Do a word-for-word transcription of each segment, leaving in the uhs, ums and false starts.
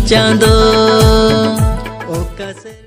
ᱪᱟᱸᱫᱚ ᱚᱠᱟ ᱥᱮᱨ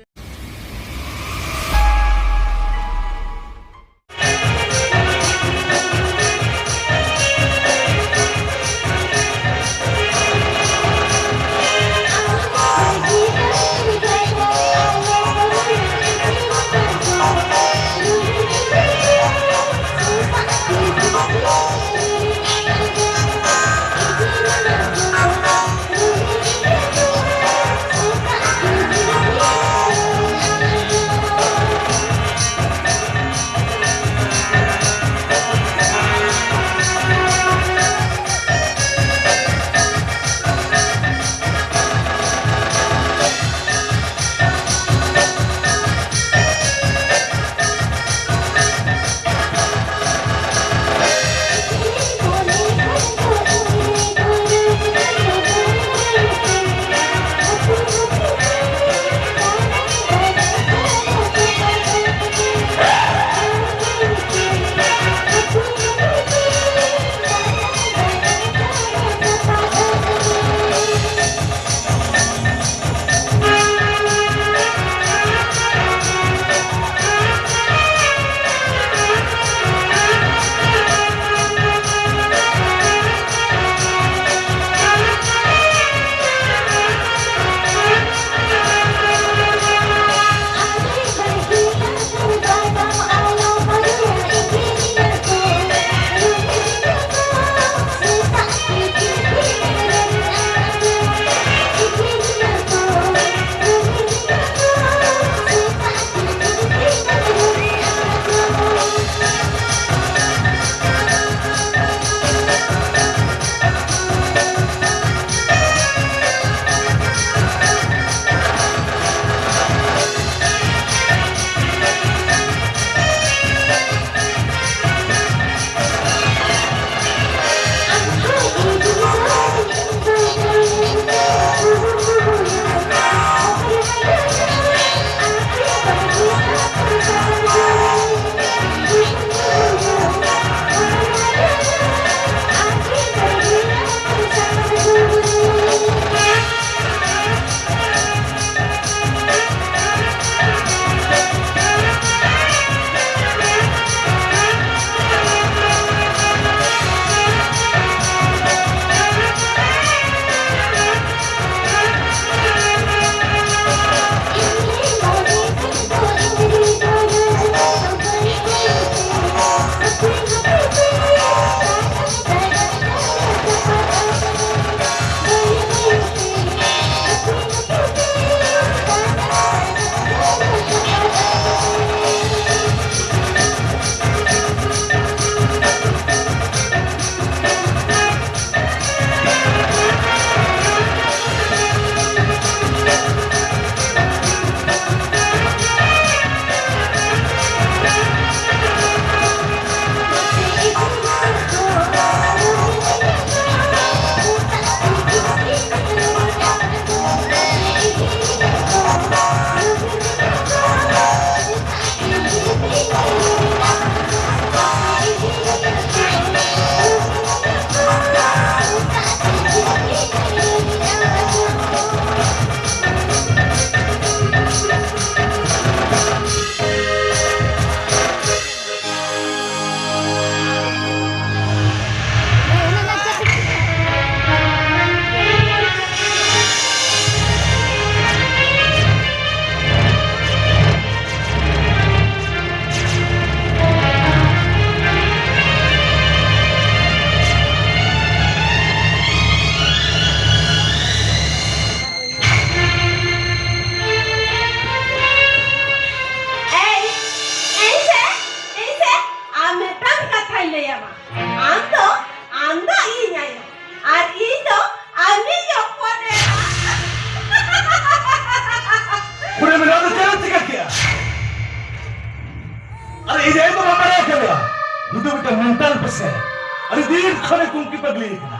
ᱯᱟᱜᱽᱞᱤ ᱠᱟᱱᱟ᱾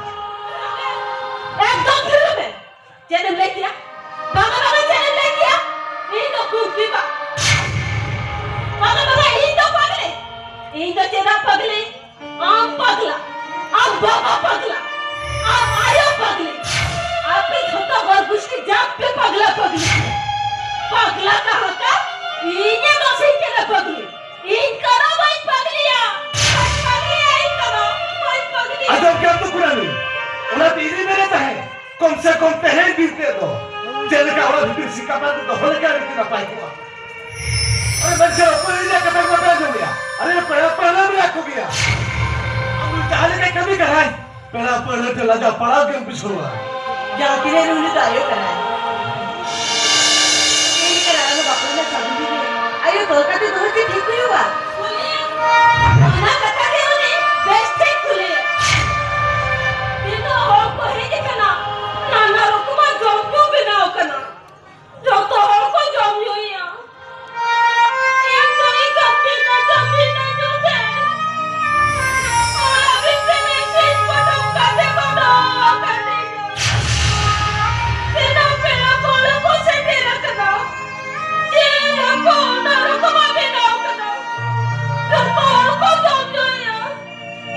ᱮᱠᱫᱚᱢ ᱛᱷᱤᱨ ᱢᱮ᱾ ᱪᱮᱫ ᱮᱢ ᱞᱟᱹᱭ ᱠᱮᱭᱟ? ᱵᱟᱝᱟ, ᱵᱟᱝᱟ, ᱪᱮᱫ ᱮᱢ ᱞᱟᱹᱭ ᱠᱮᱭᱟ? ᱤᱧ ᱫᱚ ᱠᱩᱝᱠᱤ ᱵᱟ-, ᱵᱟᱝᱟ, ᱵᱟᱝᱟ, ᱤᱧ ᱫᱚ ᱯᱟᱜᱽᱞᱤ᱾ ᱤᱧ ᱫᱚ ᱪᱮᱫᱟᱜ ᱯᱟᱜᱽᱞᱤ? ᱟᱢ ᱯᱟᱜᱽᱞᱟ, ᱟᱢ ᱵᱟᱵᱟ ᱯᱟᱜᱽᱞᱟ, ᱟᱢ ᱟᱭᱳ ᱯᱟᱜᱽᱞᱤ, ᱟᱯᱮ ᱡᱷᱚᱛᱚ ᱦᱚᱲ ᱜᱩᱥᱴᱤ ᱡᱟᱛ ᱯᱮ ᱯᱟᱜᱽᱞᱟ ᱯᱟᱜᱽᱞᱤ᱾ ᱯᱟᱜᱽᱞᱟ ᱠᱟᱦᱟᱸ ᱠᱟ? ᱤᱧ ᱮ ᱫᱚᱥᱤᱧ ᱠᱟᱱᱟ ᱯᱟᱜᱽᱞᱤ᱾ ᱤᱧ ᱠᱟᱱᱟ ᱵᱟᱹᱧ ᱯᱟᱜᱽᱞᱤᱭᱟ, ᱵᱟᱹᱧ ᱯᱟᱜᱽᱞᱤᱭᱟ, ᱤᱧ ᱠᱟᱱᱟ ᱵᱟᱹᱧ ᱯᱟᱜᱽᱞᱤᱭᱟ᱾ ᱟᱸᱡᱚᱢ ᱠᱮᱫᱟᱢ ᱛᱚ ᱠᱩᱲᱟᱹᱱᱤ? ᱚᱱᱟᱛᱮ ᱤᱧᱤᱧ ᱢᱮᱱᱮᱫ ᱛᱟᱦᱮᱸᱫ, ᱠᱚᱢ ᱥᱮ ᱠᱚᱢ ᱛᱮᱦᱮᱧ ᱫᱤᱱ ᱛᱮᱫ ᱫᱚ ᱪᱮᱫ ᱞᱮᱠᱟ ᱚᱲᱟᱜ ᱵᱷᱤᱛᱤᱨ ᱥᱤᱠᱟᱯᱟ ᱛᱮ ᱫᱚᱦᱚ ᱞᱮᱠᱷᱟᱱ ᱟᱹᱰᱤ ᱱᱟᱯᱟᱭ ᱠᱚᱜᱼᱟ᱾ ᱟᱨ ᱢᱮᱱᱠᱷᱟᱱ ᱚᱠᱚᱭ ᱤᱧᱟᱹᱜ ᱠᱟᱛᱷᱟ ᱠᱚ ᱵᱟᱯᱮ ᱟᱸᱡᱚᱢᱮᱜᱼᱟ? ᱟᱨᱮ ᱯᱮᱲᱟ ᱯᱟᱹᱲᱦᱟᱹ ᱢᱮᱱᱟᱜ ᱠᱚᱜᱮᱭᱟ᱾ ᱟᱢ ᱫᱚ ᱡᱟᱦᱟᱸ ᱞᱮᱠᱟ ᱠᱟᱹᱢᱤ ᱠᱟᱱᱟᱭ, ᱯᱮᱲᱟ ᱯᱟᱹᱲᱦᱟᱹ ᱴᱷᱮᱱ ᱞᱟᱡᱟᱣ ᱯᱟᱲᱟᱣ ᱜᱮᱢ ᱵᱩᱡᱷᱟᱹᱣᱟ᱾ ᱡᱟᱦᱟᱸ ᱛᱤᱱᱟᱹᱜ ᱨᱮ ᱩᱱᱤ ᱫᱚ ᱟᱭᱳ ᱠᱟᱱᱟᱭ᱾ ᱪᱮᱫ ᱞᱮᱠᱟ ᱨᱟᱲᱟ ᱫᱚ ᱵᱟᱯᱞᱟ ᱨᱮᱱᱟᱜ ᱥᱟᱹᱜᱩᱱ ᱫᱤᱱ ᱨᱮ ᱟᱭᱳ ᱛᱚᱞ ᱠᱟᱛᱮ ᱫᱚᱦᱚ ᱪᱮᱫ ᱴᱷᱤᱠ ᱦᱩᱭᱩᱜᱼᱟ? ᱚᱱᱟ ᱠᱟᱛᱷᱟ ᱜᱮ ᱩᱱᱤ ᱵᱮᱥ ᱴᱷᱤᱠ ᱠᱩᱞᱤᱭᱮ᱾ ᱱᱤᱛᱚᱜ ᱦᱚᱲ ᱠᱚ ᱦᱮᱡ ᱟᱠᱟᱱᱟ, ᱱᱟᱱᱟ ᱨᱚᱠᱚᱢᱟᱜ ᱡᱚᱢ ᱧᱩ ᱵᱮᱱᱟᱣ ᱟᱠᱟᱱᱟ᱾ ᱡᱚᱛᱚ ᱦᱚᱲ ᱠᱚ ᱡᱚᱢ ᱧᱩᱭᱟ᱾ ᱤᱧ ᱫᱚ ᱤᱧ ᱠᱟᱹᱢᱤ ᱫᱚ ᱠᱟᱹᱢᱤ ᱫᱚ ᱡᱚᱛᱮ ᱚᱲᱟᱜ ᱵᱷᱤᱛᱨᱤ ᱨᱮ ᱥᱤᱧ ᱯᱚᱴᱚᱢ ᱠᱟᱛᱮ ᱠᱚ ᱫᱚᱦᱚ ᱟᱠᱟᱫᱤᱧᱟ᱾ ᱛᱤᱱᱟᱹᱜ ᱯᱮᱲᱟ ᱯᱟᱹᱲᱦᱟᱹ ᱠᱚ ᱥᱮᱴᱮᱨ ᱟᱠᱟᱱᱟ᱾ ᱡᱤᱞ ᱦᱟᱹᱠᱩ ᱱᱟᱱᱟ ᱨᱚᱠᱚᱢᱟᱜ ᱵᱮᱱᱟᱣ ᱟᱠᱟᱱᱟ᱾ ᱡᱚᱛᱚ ᱦᱚᱲ ᱠᱚ ᱡᱚᱢ ᱧᱩᱭᱟ᱾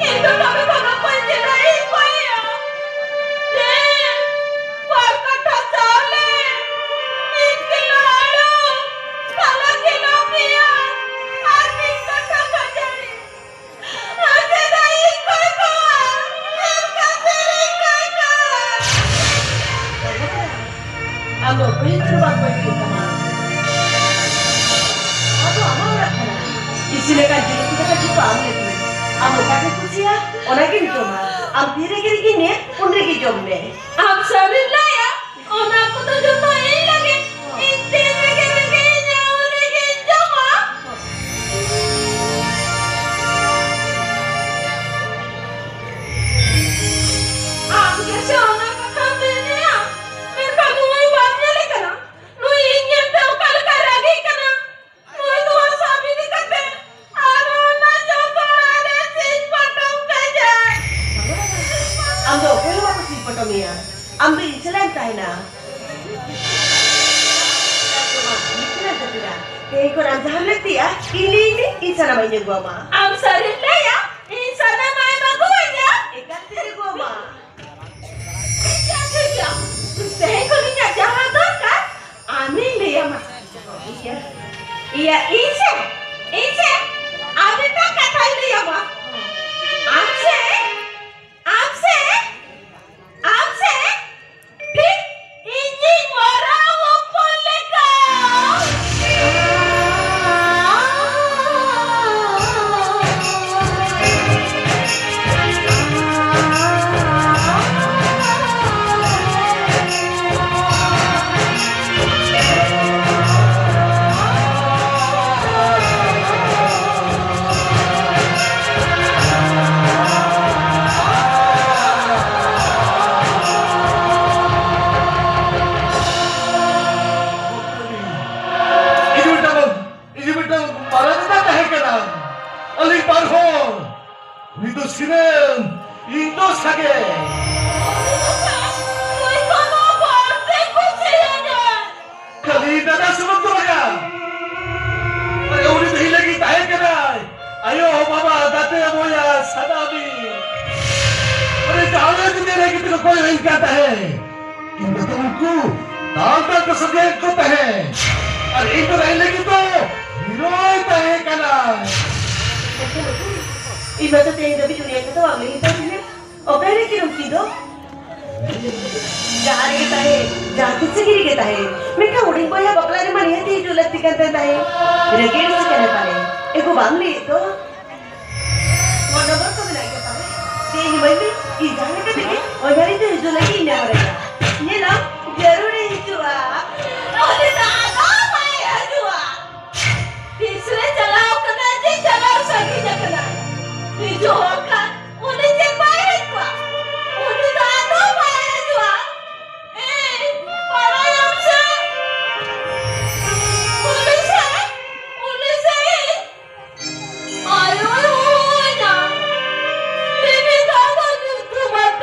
ᱤᱧ ᱫᱚ ᱛᱚᱵᱮ ᱠᱷᱚᱱ ᱚᱠᱚᱭ ᱪᱮᱫᱟᱜ ᱤᱧ ᱠᱚᱭᱮᱭᱟ? ᱫᱮ, ᱵᱟᱨ ᱠᱟᱴᱷᱟ ᱪᱟᱣᱞᱮ, ᱢᱤᱫ ᱠᱤᱞᱳ ᱟᱹᱞᱩ, ᱠᱟᱞᱟ ᱠᱤᱞᱳ ᱯᱮᱸᱭᱟᱡᱽ, ᱟᱨ ᱢᱤᱫ ᱠᱟᱴᱷᱟ ᱠᱷᱟᱹᱡᱟᱹᱲᱤ᱾ ᱟᱨ ᱪᱮᱫᱟᱜ ᱤᱧ ᱠᱚᱭ ᱠᱚᱣᱟ? ᱟᱨ ᱠᱟᱛᱮ ᱤᱧ ᱠᱚᱭ ᱠᱚᱣᱟ? ᱟᱢ ᱫᱚ ᱚᱠᱚᱭ ᱦᱚᱸ ᱵᱟᱝ ᱠᱚᱭ ᱦᱩᱭᱩᱜ ᱛᱟᱢᱟ᱾ ᱱᱚᱣᱟ ᱫᱚ ᱟᱢᱟᱜ ᱚᱲᱟᱜ ᱠᱟᱱᱟ᱾ ᱤᱥᱤᱱ ᱟᱠᱟᱱ ᱡᱤᱞ ᱩᱛᱩ ᱫᱟᱠᱟ ᱡᱷᱚᱛᱚ ᱟᱢ ᱞᱟᱹᱜᱤᱫ᱾ ᱟᱢ ᱚᱠᱟ ᱜᱮᱢ ᱠᱩᱥᱤᱭᱟᱜᱼᱟ, ᱚᱱᱟ ᱜᱮᱢ ᱡᱚᱢᱟ᱾ ᱟᱢ ᱛᱤ ᱨᱮᱜᱮ ᱨᱮᱸᱜᱮᱡ ᱢᱮᱭᱟ, ᱩᱱ ᱨᱮᱜᱮ ᱡᱚᱢ ᱢᱮ᱾ ᱟᱢ ᱥᱟᱹᱨᱤᱢ ᱞᱟᱹᱭᱟ, ᱚᱱᱟ ᱠᱚᱫᱚ ᱡᱷᱚᱛᱚ ᱤᱧ ᱞᱟᱹᱜᱤᱫ᱾ ᱤᱧ ᱛᱤ ᱨᱮᱜᱮ ᱨᱮᱸᱜᱮᱡ ᱤᱧᱟ, ᱩᱱ ᱨᱮᱜᱮᱧ ᱡᱚᱢᱟ᱾ ᱟᱢ ᱜᱮᱥᱮ ᱚᱱᱟ ᱠᱟᱛᱷᱟᱢ ᱢᱮᱱᱮᱜᱼᱟ, ᱢᱮᱱᱠᱷᱟᱱ ᱱᱩᱭ ᱵᱟᱢ ᱧᱮᱞᱮ ᱠᱟᱱᱟ? ᱱᱩᱭ ᱤᱧ ᱧᱮᱞᱛᱮ ᱚᱠᱟ ᱞᱮᱠᱟᱭ ᱨᱟᱹᱜᱤᱜ ᱠᱟᱱᱟ᱾ ᱱᱩᱭ ᱱᱚᱣᱟ ᱥᱟᱵ ᱤᱫᱤ ᱠᱟᱛᱮ ᱟᱨ ᱚᱱᱟ ᱡᱚᱛᱚ ᱚᱲᱟᱜ ᱨᱮ ᱥᱤᱧ ᱯᱚᱴᱚᱢ ᱠᱟᱡᱟᱭ᱾ ᱟᱢ ᱫᱚ ᱚᱠᱚᱭ ᱦᱚᱸ ᱵᱟᱠᱚ ᱥᱤᱧ ᱯᱚᱴᱚᱢ ᱢᱮᱭᱟ᱾ ᱟᱢ ᱫᱚ ᱤᱧ ᱥᱟᱞᱟᱜ ᱮᱢ ᱛᱟᱦᱮᱱᱟ᱾ ᱢᱤᱫᱴᱮᱱ ᱮᱢ ᱡᱟᱹᱯᱤᱫᱟ᱾ ᱛᱮᱦᱮᱧ ᱠᱷᱚᱱ ᱟᱢ ᱡᱟᱦᱟᱸᱢ ᱞᱟᱹᱠᱛᱤᱜᱼᱟ, ᱤᱧ ᱞᱟᱹᱭᱟᱹᱧ ᱢᱮ, ᱤᱧ ᱥᱟᱱᱟᱢᱟᱜ ᱤᱧ ᱟᱹᱜᱩ ᱟᱢᱟ᱾ ᱟᱢ ᱥᱟᱹᱨᱤᱢ ᱞᱟᱹᱭᱟ? ᱤᱧ ᱥᱟᱱᱟᱢᱟᱜ ᱮᱢ ᱟᱹᱜᱩ ᱟᱹᱧᱟ? ᱮᱠᱟᱞ ᱛᱮᱧ ᱟᱹᱜᱩ ᱟᱢᱟ᱾ ᱴᱷᱤᱠ ᱜᱮᱭᱟ, ᱴᱷᱤᱠ ᱜᱮᱭᱟ᱾ ᱛᱮᱦᱮᱧ ᱠᱷᱚᱱ ᱤᱧᱟᱹᱜ ᱡᱟᱦᱟᱸ ᱫᱚᱨᱠᱟᱨ, ᱟᱢᱤᱧ ᱞᱟᱹᱭ ᱟᱢᱟ᱾ ᱤᱭᱟᱹ, ᱤᱭᱟᱹ, ᱤᱧ ᱥᱮ, ᱤᱧ ᱥᱮ, ᱟᱨ ᱢᱤᱫᱴᱟᱝ ᱠᱟᱛᱷᱟᱧ ᱞᱟᱹᱭ ᱟᱢᱟ᱾ ᱟᱢ ᱥᱮ, ᱟᱢ ᱥᱮ, ᱟᱢ ᱥᱮ, ᱴᱷᱤᱠ ᱤᱧᱤᱧ ᱢᱟᱨᱟᱝ ᱦᱚᱯᱚᱱ ᱞᱮᱠᱟ᱾ ᱤᱧ ᱢᱤᱫᱴᱟᱝ, ᱤᱧ ᱢᱤᱫᱴᱟᱝ ᱢᱟᱨᱟᱝ ᱱᱮᱛᱟ ᱛᱟᱦᱮᱸ ᱠᱟᱱᱟ᱾ ᱟᱹᱞᱤᱧ ᱵᱟᱨ ᱦᱚᱲ, ᱩᱱᱤ ᱫᱚ ᱥᱤᱨᱟᱹᱢ, ᱤᱧ ᱫᱚ ᱥᱟᱜᱮ᱾ ᱱᱩᱭ ᱠᱚᱱᱚ ᱵᱟᱨᱛᱮ ᱠᱩᱥᱤᱭᱟᱹᱧᱟ᱾ ᱠᱷᱟᱹᱞᱤ ᱫᱟᱫᱟ ᱥᱩᱢᱩᱝ ᱫᱚ ᱵᱟᱝᱟ᱾ ᱟᱨᱮ, ᱩᱱᱤ ᱫᱚ ᱤᱧ ᱞᱟᱹᱜᱤᱫ ᱛᱟᱦᱮᱸ ᱠᱟᱱᱟᱭ᱾ ᱟᱭᱳ, ᱵᱟᱵᱟ, ᱜᱟᱛᱮ, ᱵᱚᱭᱦᱟ, ᱥᱟᱱᱟᱢᱤᱡ᱾ ᱟᱨᱮ, ᱡᱟᱦᱟᱸ ᱜᱮ ᱡᱩᱫᱤ ᱨᱮ ᱜᱤᱫᱽᱨᱟᱹ ᱠᱚ ᱦᱩᱭ ᱠᱟᱱ ᱛᱟᱦᱮᱸ, ᱤᱧ ᱫᱚ ᱩᱱᱠᱩ ᱫᱟᱞ ᱫᱟᱞ ᱠᱚ ᱥᱚᱸᱜᱮ ᱠᱚ ᱛᱟᱦᱮᱸ᱾ ᱟᱨ ᱤᱧ ᱫᱚ ᱤᱧ ᱞᱟᱹᱜᱤᱫ ᱫᱚ ᱦᱤᱨᱳᱭ ᱛᱟᱦᱮᱸ ᱠᱟᱱᱟ᱾ ᱤᱧ ᱢᱟ ᱛᱚ ᱛᱮᱦᱮᱧ ᱫᱷᱟᱹᱵᱤᱡ ᱩᱱᱤᱭᱟᱜ ᱠᱟᱛᱷᱟ ᱵᱟᱢ ᱞᱟᱹᱭ ᱦᱟᱛᱟᱣ ᱫᱤᱧᱟ᱾ ᱚᱠᱟᱨᱮ ᱠᱤ ᱨᱩᱠᱤ ᱫᱚ? ᱡᱟᱦᱟᱸ ᱨᱮᱜᱮ ᱛᱟᱦᱮᱸ, ᱡᱟᱦᱟᱸ ᱛᱤᱥ ᱨᱮᱜᱮ ᱛᱟᱦᱮᱸ, ᱢᱮᱱᱠᱷᱟᱱ ᱦᱩᱰᱤᱧ ᱵᱚᱭᱦᱟ ᱵᱟᱯᱞᱟ ᱨᱮᱢᱟ ᱱᱤᱦᱟᱹᱛ ᱦᱤᱡᱩᱜ ᱞᱟᱹᱠᱛᱤ ᱠᱟᱱ ᱛᱟᱭ ᱛᱟᱦᱮᱸ᱾ ᱨᱟᱹᱜᱤ ᱟᱹᱲᱤᱥ ᱠᱟᱱᱟᱭ ᱯᱟᱞᱮ᱾ ᱮ ᱜᱳ, ᱵᱟᱢ ᱞᱟᱹᱭᱮᱫ ᱫᱚ? ᱯᱷᱳᱱ ᱱᱚᱢᱵᱚᱨ ᱠᱚ ᱢᱮᱱᱟᱜ ᱜᱮᱭᱟ ᱯᱟᱞᱮ? ᱫᱮ, ᱤᱢᱟᱹᱧ ᱢᱮ, ᱤᱧ ᱡᱟᱦᱟᱸ ᱞᱮᱠᱟ ᱛᱮᱜᱮ ᱚᱡᱷᱟ ᱴᱷᱮᱱ ᱦᱤᱡᱩᱜ ᱞᱟᱹᱜᱤᱫ ᱤᱧ ᱱᱮᱦᱚᱨᱟᱭᱟ᱾ ᱧᱮᱞᱟᱢ, ᱡᱟᱹᱨᱩᱲᱮ ᱦᱤᱡᱩᱜᱼᱟ᱾ ᱩᱱᱤ ᱫᱚ ᱟᱫᱚ ᱵᱟᱭ ᱦᱤᱡᱩᱜᱼᱟ᱾ ᱛᱤᱥ ᱨᱮ ᱪᱟᱞᱟᱣ ᱠᱟᱱᱟ ᱡᱮ ᱪᱟᱞᱟᱣ ᱥᱟᱺᱜᱤᱧ ᱟᱠᱟᱱᱟ᱾ ᱦᱤᱡᱩᱜ ᱦᱚᱲ ᱠᱷᱟᱱ ᱩᱱᱤ ᱪᱮᱫ ᱵᱟᱭ ᱦᱮᱡ ᱠᱚᱜᱼᱟ? ᱩᱱᱤ ᱫᱚ ᱟᱫᱚ ᱵᱟᱭ ᱦᱤᱡᱩᱜᱼᱟ᱾ ᱮᱭ, ᱵᱟᱲᱟᱭᱟᱢ ᱥᱮ? ᱩᱱᱤ ᱥᱮ, ᱩᱱᱤ ᱥᱮ ᱤᱧ ᱟᱭᱳᱭ ᱦᱚᱦᱚᱣᱟᱹᱧᱟ᱾ ᱵᱤᱵᱤ ᱫᱟᱫᱟ ᱧᱩᱛᱩᱢ ᱟᱛᱮ᱾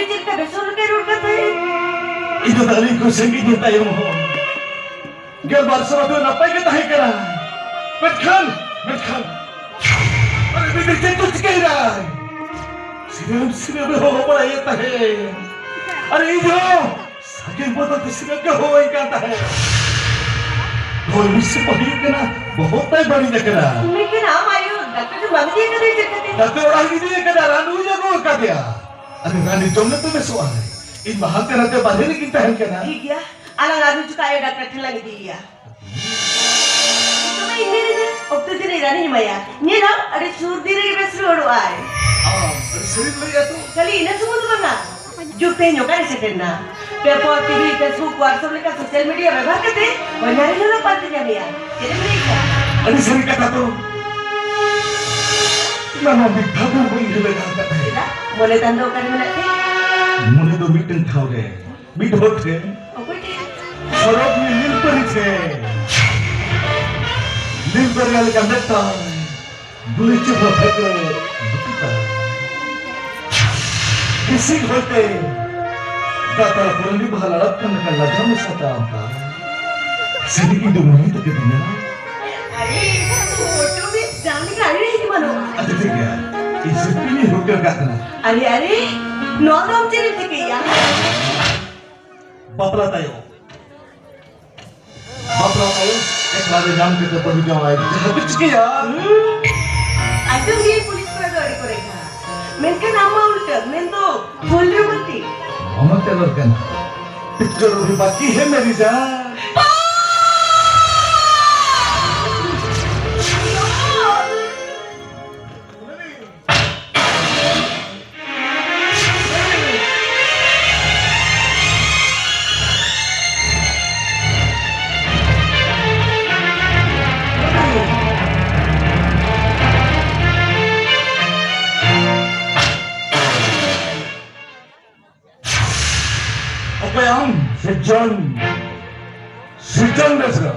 ᱪᱮᱫ ᱞᱮᱠᱟ ᱵᱮᱥᱚᱱ ᱞᱮᱠᱟᱭ ᱨᱚᱲ ᱠᱟᱱ ᱛᱟᱦᱮᱸᱫ? ᱤᱧ ᱫᱚ ᱟᱹᱞᱤᱧ ᱠᱚ ᱥᱟᱺᱜᱤᱧ ᱛᱟᱭᱚᱢ ᱦᱚᱸ ᱜᱮᱞᱵᱟᱨ ᱥᱮᱨᱢᱟ ᱫᱚ ᱱᱟᱯᱟᱭ ᱜᱮ ᱛᱟᱦᱮᱸ ᱠᱟᱱᱟ᱾ ᱢᱮᱱᱠᱷᱟᱱ, ᱢᱮᱱᱠᱷᱟᱱ, ᱟᱨᱮ ᱢᱤᱫ ᱫᱤᱱ ᱪᱮᱫ ᱠᱚ ᱪᱤᱠᱟᱹᱭᱮᱫᱟ? ᱥᱤᱨᱟᱹᱢ ᱥᱤᱨᱟᱹᱢ ᱮ ᱦᱚᱦᱚ ᱵᱟᱲᱟᱭᱮᱫ ᱛᱟᱦᱮᱸ᱾ ᱟᱨ ᱤᱧ ᱦᱚᱸ ᱥᱟᱺᱜᱤᱧ ᱵᱚᱫᱚᱞ ᱛᱮ ᱥᱤᱨᱟᱹᱢ ᱜᱮ ᱦᱚᱦᱚᱭ ᱠᱟᱱ ᱛᱟᱦᱮᱸ᱾ ᱦᱳᱭ, ᱢᱤᱫ ᱥᱮᱫ ᱦᱩᱭᱩᱜ ᱠᱟᱱᱟ, ᱵᱚᱦᱚᱜ ᱛᱟᱭ ᱵᱟᱹᱲᱤᱡ ᱟᱠᱟᱱᱟ᱾ ᱢᱮᱱᱠᱷᱟᱱ ᱟᱢ ᱟᱭᱳ ᱰᱟᱠᱛᱟᱨ ᱴᱷᱮᱱ ᱵᱟᱢ ᱤᱫᱤ ᱟᱠᱟᱫᱮᱭᱟ ᱪᱮᱫ ᱠᱷᱟᱹᱛᱤᱨ? ᱰᱟᱠᱛᱟᱨ ᱚᱲᱟᱜ ᱤᱧ ᱤᱫᱤ ᱟᱠᱟᱫᱟ, ᱨᱟᱱ ᱦᱚᱸᱧ ᱟᱹᱜᱩ ᱟᱠᱟᱫᱮᱭᱟ᱾ ᱟᱫᱚ ᱨᱟᱱ ᱡᱚᱢ ᱞᱮᱠᱚ ᱵᱮᱥᱚᱜᱼᱟ᱾ ᱤᱧ ᱢᱟ ᱦᱟᱱᱛᱮ ᱱᱟᱛᱮ ᱵᱟᱨᱦᱮ ᱨᱮᱜᱤᱧ ᱛᱟᱦᱮᱱ ᱠᱟᱱᱟ᱾ ᱴᱷᱤᱠ ᱜᱮᱭᱟ, ᱟᱞᱟᱝ ᱟᱨ ᱢᱤᱫ ᱡᱚᱠᱷᱟ ᱟᱭᱳ ᱰᱟᱠᱛᱟᱨ ᱴᱷᱮᱱ ᱞᱟᱝ ᱤᱫᱤᱭᱮᱭᱟ᱾ ᱛᱚᱵᱮ ᱤᱧ ᱢᱮᱱᱮᱫᱟ, ᱚᱠᱛᱚ ᱡᱟᱹᱱᱤᱡ ᱨᱟᱱᱤᱧ ᱮᱢᱟᱭᱟ᱾ ᱧᱮᱞᱟᱢ, ᱟᱹᱰᱤ ᱥᱩᱨ ᱫᱤᱱ ᱨᱮᱜᱮ ᱵᱮᱥ ᱨᱩᱣᱟᱹᱲᱚᱜᱼᱟᱭ᱾ ᱟᱢ ᱟᱹᱰᱤ ᱥᱟᱹᱨᱤᱢ ᱞᱟᱹᱭᱮᱫᱼᱟ ᱛᱚ᱾ ᱠᱷᱟᱹᱞᱤ ᱤᱱᱟᱹ ᱥᱩᱢᱩᱝ ᱫᱚ ᱵᱟᱝᱟ, ᱡᱩᱜᱽ ᱛᱮᱦᱮᱧ ᱚᱠᱟᱨᱮ ᱥᱮᱴᱮᱨ ᱮᱱᱟ? ᱯᱮᱯᱟᱨ, ᱴᱤᱵᱷᱤ, ᱯᱷᱮᱥᱵᱩᱠ, ᱣᱟᱴᱥᱮᱯ ᱞᱮᱠᱟ ᱥᱳᱥᱟᱞ ᱢᱤᱰᱤᱭᱟ ᱵᱮᱵᱚᱦᱟᱨ ᱠᱟᱛᱮ ᱦᱚᱧᱦᱟᱨᱤᱧ ᱦᱚᱸ ᱯᱟᱱᱛᱮ ᱧᱟᱢᱮᱭᱟ᱾ ᱪᱮᱫ ᱮᱢ ᱞᱟᱹᱭᱮᱫᱟ? ᱟᱹᱰᱤ ᱥᱟᱹᱨᱤ ᱠᱟᱛᱷᱟ ᱛᱚ᱾ ᱚᱱᱟ ᱢᱟ ᱢᱤᱫ ᱫᱷᱟᱣ ᱦᱚᱸ ᱵᱟᱹᱧ ᱩᱭᱦᱟᱹᱨ ᱞᱮᱫᱟ ᱠᱟᱛᱷᱟ᱾ ᱪᱮᱫᱟᱜ? ᱢᱚᱱᱮ ᱛᱟᱢ ᱫᱚ ᱚᱠᱟᱨᱮ ᱢᱮᱱᱟᱜ ᱛᱮ? ᱢᱚᱱᱮ ᱫᱚ ᱢᱤᱫᱴᱮᱱ ᱴᱷᱟᱶ ᱨᱮ, ᱢᱤᱫ ᱦᱚᱲ ᱴᱷᱮᱱ᱾ ᱚᱠᱚᱭ ᱴᱷᱮᱱ? ᱥᱚᱨᱚᱜᱽ ᱨᱤᱱᱤᱡ ᱞᱤᱞ ᱯᱟᱹᱨᱤ ᱴᱷᱮᱱ᱾ ᱞᱤᱞ ᱫᱚᱨᱭᱟ ᱞᱮᱠᱟ ᱢᱮᱫ ᱛᱟᱭ, ᱵᱩᱞᱤ ᱪᱮᱦᱨᱟ ᱯᱷᱮᱠᱲᱮ ᱵᱩᱴᱤ ᱛᱟᱭ᱾ ᱤᱥᱤᱱ ᱦᱚᱭᱛᱮ ᱫᱟᱛᱟᱨ ᱯᱩᱨᱟᱹᱱᱤ ᱵᱟᱦᱟ ᱞᱟᱲᱟᱜ ᱠᱟᱱ ᱞᱮᱠᱟ ᱞᱟᱡᱟᱣ ᱢᱮᱥᱟ ᱛᱟᱲᱟᱢ ᱛᱟᱭ᱾ ᱥᱟᱹᱨᱤ ᱜᱮ ᱤᱧ ᱫᱚ ᱢᱚᱱᱮ ᱛᱟᱠᱮ ᱫᱤᱧᱟ᱾ ᱟᱨᱮ, ᱯᱷᱳᱴᱳ ᱢᱤᱫ ᱡᱟᱢ ᱞᱮᱠᱟ ᱟᱹᱰᱤ ᱨᱮ ᱦᱤᱡᱩᱜ ᱵᱟᱹᱱᱩᱜᱼᱟ᱾ ᱟᱪᱪᱷᱟ, ᱴᱷᱤᱠ ᱜᱮᱭᱟ᱾ ᱤᱧ ᱥᱤᱞᱯᱤᱧ ᱦᱩᱴ ᱠᱟᱜ ᱠᱟᱱᱟ᱾ ᱟᱨᱮ, ᱟᱨᱮ, ᱱᱚᱣᱟ ᱫᱚ ᱟᱢ ᱪᱮᱫ ᱮᱢ ᱪᱤᱠᱟᱹᱭᱮᱭᱟ? ᱵᱟᱯᱞᱟ ᱛᱟᱭᱚᱢ᱾ ᱵᱟᱯᱞᱟ ᱛᱟᱭᱚᱢ ᱮᱠᱞᱟ ᱨᱮ ᱧᱟᱢ ᱠᱟᱛᱮ ᱵᱟᱹᱦᱩ ᱡᱟᱶᱟᱭ ᱡᱟᱦᱟᱸ ᱠᱚ ᱪᱤᱠᱟᱹᱭᱟ᱾ ᱦᱩᱸ᱾ ᱟᱸᱡᱚᱢ ᱜᱤᱭᱟᱹᱧ ᱯᱩᱞᱤᱥ ᱠᱚᱲᱟ ᱫᱚ ᱟᱹᱰᱤ ᱠᱚ ᱨᱮᱸᱜᱟ᱾ ᱢᱮᱱᱠᱷᱟᱱ ᱟᱢ ᱢᱟ ᱩᱞᱴᱟᱹ, ᱢᱮᱱᱫᱚ ᱯᱷᱩᱞ ᱨᱮ ᱵᱟᱹᱲᱛᱤ᱾ ᱢᱟᱢᱟ ᱴᱮᱞᱚᱨ ᱠᱟᱱᱟ᱾ ᱯᱤᱠᱪᱚᱨ ᱵᱷᱤ ᱵᱟᱠᱤ ᱦᱮ ᱢᱮᱨᱤ ᱡᱟᱱ᱾ ᱚᱠᱚᱭ ᱟᱢ? ᱥᱤᱨᱡᱚᱱ, ᱥᱤᱨᱡᱚᱱ ᱵᱮᱥᱨᱟ᱾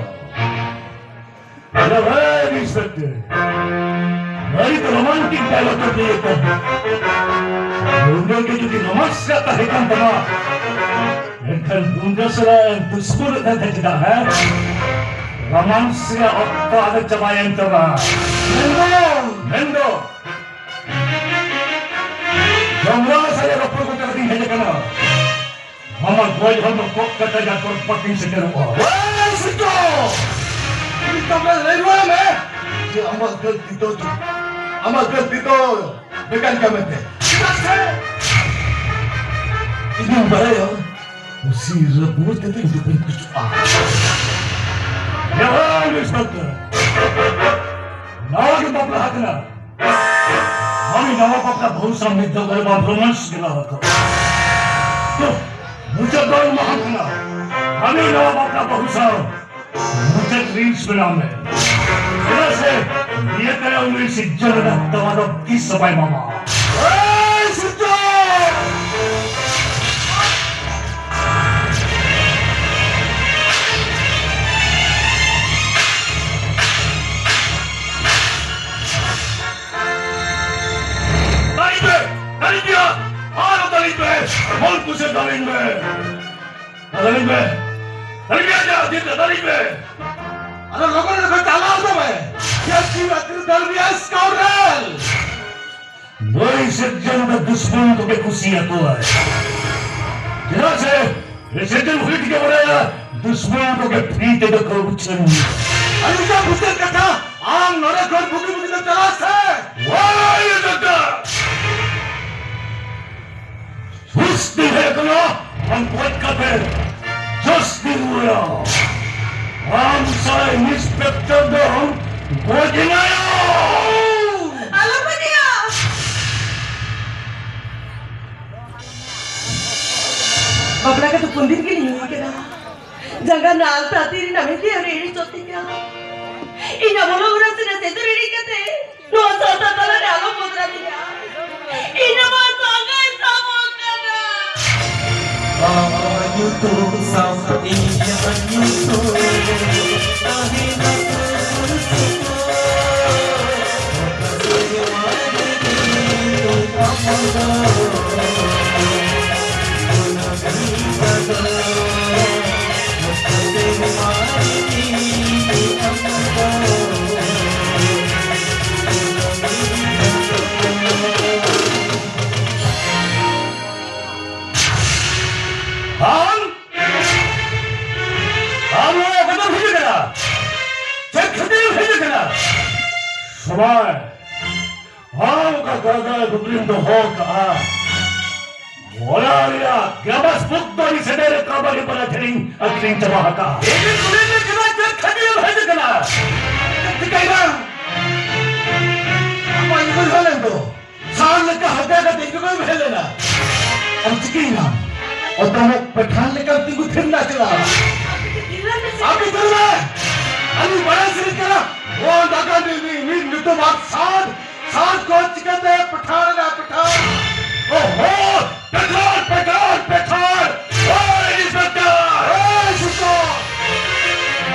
Hello, hey, Inspector. ᱵᱷᱟᱹᱨᱤ ᱫᱚ ᱨᱳᱢᱟᱱᱴᱤᱠ ᱰᱟᱭᱞᱚᱜ ᱠᱚ ᱞᱟᱹᱭᱮᱫ ᱠᱟᱱ᱾ ᱱᱩᱭ ᱱᱚᱰᱮ ᱜᱮ ᱡᱩᱫᱤ ᱨᱳᱢᱟᱱᱥ ᱨᱮᱭᱟᱜ ᱛᱟᱦᱮᱸ ᱠᱟᱱ ᱛᱟᱢᱟ, ᱮᱱᱠᱷᱟᱱ ᱜᱩᱱᱰᱟᱹ ᱥᱟᱞᱟᱜ ᱮᱢ ᱫᱩᱥᱢᱟᱱᱚᱜ ᱠᱟᱱ ᱛᱟᱦᱮᱸ ᱪᱮᱫᱟᱜ, ᱦᱮᱸ? ᱨᱳᱢᱟᱱᱥ ᱨᱮᱭᱟᱜ ᱚᱠᱛᱚ ᱟᱫᱚ ᱪᱟᱵᱟᱭᱮᱱ ᱛᱟᱢᱟ᱾ ᱢᱮᱱᱫᱚ, ᱢᱮᱱᱫᱚ, ᱡᱚᱢᱨᱟ ᱥᱟᱞᱟᱜ ᱨᱚᱯᱚᱲ ᱜᱚᱴᱟ ᱠᱟᱛᱮᱧ ᱦᱮᱡ ᱟᱠᱟᱱᱟ᱾ ᱟᱢᱟᱜ ᱜᱚᱡ ᱦᱚᱲᱢᱚ ᱠᱚᱜ ᱠᱟᱛᱮ ᱡᱟ ᱠᱚᱨ ᱯᱟᱹᱴᱤᱧ ᱥᱮᱴᱮᱨᱚᱜᱼᱟ᱾ ᱮᱭ ᱥᱤᱛᱚ! ᱩᱱᱤ ᱛᱟᱢᱨᱟ ᱞᱟᱹᱭ ᱨᱩᱣᱟᱹᱲ ᱢᱮ ᱡᱮ ᱟᱢᱟᱜ ᱜᱟᱹᱞᱛᱤ ᱫᱚ, ᱟᱢᱟᱜ ᱜᱟᱹᱞᱛᱤ ᱫᱚ ᱵᱮᱠᱟᱱ ᱠᱟᱹᱢᱤ ᱛᱮ᱾ ᱪᱮᱫᱟᱜ ᱥᱮ ᱤᱧᱤᱧ ᱵᱟᱲᱟᱭᱟ, ᱠᱩᱥᱤ ᱨᱟᱹᱯᱩᱫ ᱛᱮᱫᱚ ᱤᱧ ᱫᱚ ᱵᱟᱹᱧ ᱜᱩᱡᱩᱜᱼᱟ᱾ ᱡᱚᱦᱟᱨ, ᱤᱱᱥᱯᱮᱠᱴᱚᱨ᱾ ᱱᱟᱣᱟ ᱜᱮ ᱵᱟᱯᱞᱟ ᱟᱠᱟᱱᱟ᱾ ᱟᱢ ᱱᱟᱣᱟ ᱵᱟᱯᱞᱟ ᱵᱟᱹᱦᱩ ᱥᱟᱶ ᱢᱤᱫ ᱫᱷᱟᱣ ᱜᱟᱱ ᱵᱟᱢ ᱨᱳᱢᱟᱱᱥ ᱜᱮᱞᱟ ᱟᱠᱟᱫ᱾ ᱛᱚ, ᱢᱩᱪᱟᱹᱫ ᱫᱚ ᱢᱟᱦᱟ ᱠᱟᱱᱟ᱾ ᱟᱢ ᱱᱟᱣᱟ ᱵᱟᱯᱞᱟ ᱵᱟᱹᱦᱩ ᱥᱟᱶ ᱢᱩᱪᱟᱹᱫ ᱨᱤᱞᱥ ᱵᱮᱱᱟᱣ ᱢᱮ᱾ ᱪᱮᱫᱟᱜ ᱥᱮ ᱱᱤᱭᱟᱹ ᱛᱟᱭᱚᱢ ᱩᱱᱤ ᱥᱤᱨᱡᱚᱱ ᱨᱮᱱᱟᱜ ᱛᱟᱣᱟ ᱫᱚ ᱛᱤᱥ ᱦᱚᱸ ᱵᱟᱭ ᱧᱟᱢᱟ᱾ ᱮᱭ ᱥᱤᱨᱡᱚᱱ! ᱫᱟᱞᱤᱧ ᱯᱮ! ᱫᱟᱞᱤᱧ ᱯᱮᱭᱟ! ᱟᱨ ᱫᱟᱞᱤᱧ ᱯᱮ! ᱢᱚᱱ ᱠᱩᱥᱤ ᱫᱟᱞᱤᱧ ᱯᱮ! ᱫᱟᱞᱤᱧ ᱯᱮ! ᱫᱟᱞᱤᱧ ᱯᱮᱭᱟ! ᱡᱟ, ᱡᱤᱛ, ᱫᱟᱞᱤᱧ ᱯᱮ! ᱟᱨ ᱞᱚᱜᱚᱱ ᱨᱮ ᱪᱟᱞᱟᱣ ᱛᱟᱵᱮ! ᱡᱟᱹᱥᱛᱤ ᱟᱹᱛᱨᱤ ᱫᱟᱞ ᱢᱮᱭᱟ, ᱥᱠᱟᱣᱩᱱᱰᱨᱮᱞ! ᱱᱩᱭ ᱥᱤᱨᱡᱚᱱ ᱫᱚ ᱫᱩᱥᱢᱚᱱ ᱠᱚᱜᱮ ᱠᱩᱥᱤᱭᱟᱠᱚᱣᱟᱭ᱾ ᱪᱮᱫᱟᱜ ᱥᱮ ᱥᱤᱨᱡᱚᱱ ᱵᱷᱟᱹᱜᱤ ᱴᱷᱤᱠᱮ ᱵᱟᱲᱟᱭᱟ, ᱫᱩᱥᱢᱚᱱ ᱠᱚᱜᱮ ᱯᱷᱨᱤ ᱛᱮᱫᱚ ᱠᱚ ᱩᱪᱷᱟᱹᱱ᱾ ᱟᱨ ᱩᱱᱤ ᱫᱚ ᱵᱩᱡᱷᱟᱹᱣ ᱠᱟᱛᱷᱟ, ᱟᱢ ᱱᱚᱰᱮ ᱠᱷᱚᱱ ᱵᱩᱜᱤ ᱵᱩᱜᱤ ᱛᱮ ᱪᱟᱞᱟᱜ ᱥᱮ᱾ ᱣᱟᱭ ᱫᱟᱫᱟ! ᱡᱟᱹᱥᱛᱤ ᱦᱮᱡ ᱟᱠᱟᱱᱟ, ᱟᱢ ᱜᱚᱡ ᱠᱟᱛᱮ ᱡᱟᱹᱥᱛᱤ ᱨᱩᱣᱟᱹᱲᱟ᱾ ᱟᱢ ᱥᱟᱶ ᱤᱱᱥᱯᱮᱠᱴᱚᱨ ᱫᱚ ᱜᱚᱡ ᱮᱱᱟᱭᱟ᱾ ᱟᱞᱚᱢ ᱜᱚᱡᱮᱭᱟ᱾ ᱵᱟᱯᱞᱟ ᱠᱟᱛᱮ ᱯᱩᱱ ᱫᱤᱱ ᱜᱮ ᱦᱩᱭ ᱠᱟᱱᱟ᱾ ᱡᱟᱸᱜᱟ ᱱᱟᱞ ᱛᱟᱹᱛᱤ ᱨᱮᱱᱟᱜ ᱢᱮᱫ ᱨᱮ ᱮᱲᱮ ᱪᱚᱛᱤᱧᱟ᱾ ᱤᱧ ᱟᱵᱚ ᱞᱚᱜᱚᱱ ᱥᱮ ᱱᱟᱥᱮ ᱫᱚ ᱨᱮᱰᱤ ᱠᱟᱛᱮ ᱱᱚᱣᱟ ᱥᱟᱶᱛᱟ ᱛᱟᱞᱟ ᱨᱮ ᱟᱞᱚᱢ ᱵᱚᱫᱱᱟᱢᱤᱧᱟ᱾ ᱤᱧ ᱱᱚᱣᱟ ᱥᱟᱸᱜᱟᱭ ᱥᱟᱵᱚᱜ ᱠᱟᱱᱟ᱾ ᱟᱢᱟᱜ ᱧᱩᱛᱩᱢ ᱥᱟᱶ ᱤᱧᱟᱹᱜ ᱧᱩᱛᱩᱢ ᱛᱟᱦᱮᱱᱟ ᱥᱩᱨ ᱥᱩᱯᱩᱨ᱾ ᱚᱠᱟ ᱥᱮᱨᱢᱟ ᱨᱮᱜᱮ ᱟᱢ ᱫᱚ ᱵᱟᱭ, ᱦᱚᱸ, ᱚᱱᱠᱟ ᱜᱟᱫᱟ ᱠᱩᱠᱞᱤᱢ ᱫᱚᱦᱚ ᱠᱟᱜᱼᱟ᱾ ᱚᱱᱟ ᱨᱮᱭᱟᱜ ᱜᱮᱵᱟᱥ ᱵᱩᱠ ᱫᱚ ᱟᱹᱰᱤ ᱥᱮᱫᱟᱭ ᱨᱮ ᱠᱟᱵᱟᱰᱤ ᱯᱟᱲᱟ ᱴᱷᱮᱱᱤᱧ ᱟᱹᱠᱷᱨᱤᱧ ᱪᱟᱵᱟ ᱟᱠᱟᱜᱼᱟ᱾ ᱤᱧ ᱠᱩᱞᱤ ᱢᱮ ᱠᱟᱱᱟ, ᱪᱮᱫ ᱠᱷᱟᱹᱛᱤᱨ ᱮᱢ ᱦᱮᱡ ᱟᱠᱟᱱᱟ? ᱪᱮᱫ ᱪᱤᱠᱟᱹᱭᱮᱱᱟ? ᱟᱢᱟᱜ ᱧᱩᱛᱩᱢ ᱦᱚᱸ ᱞᱮᱱ ᱫᱚ᱾ ᱥᱟᱱ ᱞᱮᱠᱟ ᱦᱟᱛᱟ ᱠᱟᱛᱮ ᱤᱧ ᱫᱚ ᱵᱟᱹᱧ ᱦᱮᱡ ᱞᱮᱱᱟ᱾ ᱟᱢ ᱪᱤᱠᱟᱹᱭᱮᱱᱟᱢ? ᱚᱛᱚᱢᱚᱜ ᱯᱟᱴᱷᱟᱱ ᱞᱮᱠᱟᱢ ᱛᱤᱸᱜᱩ ᱛᱷᱤᱨ ᱱᱟ ᱪᱮᱫᱟᱜ? ᱟᱢ ᱜᱮ ᱛᱟᱹᱨᱩᱵ ᱮ! ᱟᱹᱞᱤᱧ ᱵᱟᱲᱟᱭ ᱥᱟᱹᱨᱤ ᱠᱟᱱᱟ᱾ ᱱᱚᱣᱟ ᱱᱟᱜᱟᱢ ᱨᱤᱱᱤᱡ ᱢᱤᱫ ᱧᱩᱛᱩᱢᱟᱱ ᱥᱟᱱ, ᱥᱟᱱ ᱠᱚ ᱪᱤᱠᱟᱹᱛᱮ ᱯᱟᱴᱷᱟᱱ ᱮᱱᱟ ᱯᱟᱴᱷᱟᱱ? ᱳᱦᱳ! ᱯᱟᱴᱷᱟᱱ, ᱯᱟᱴᱷᱟᱱ, ᱯᱟᱴᱷᱟᱱ! ᱳᱭ ᱤᱱᱥᱯᱮᱠᱴᱚᱨ! ᱳᱭ ᱥᱩᱛᱚ!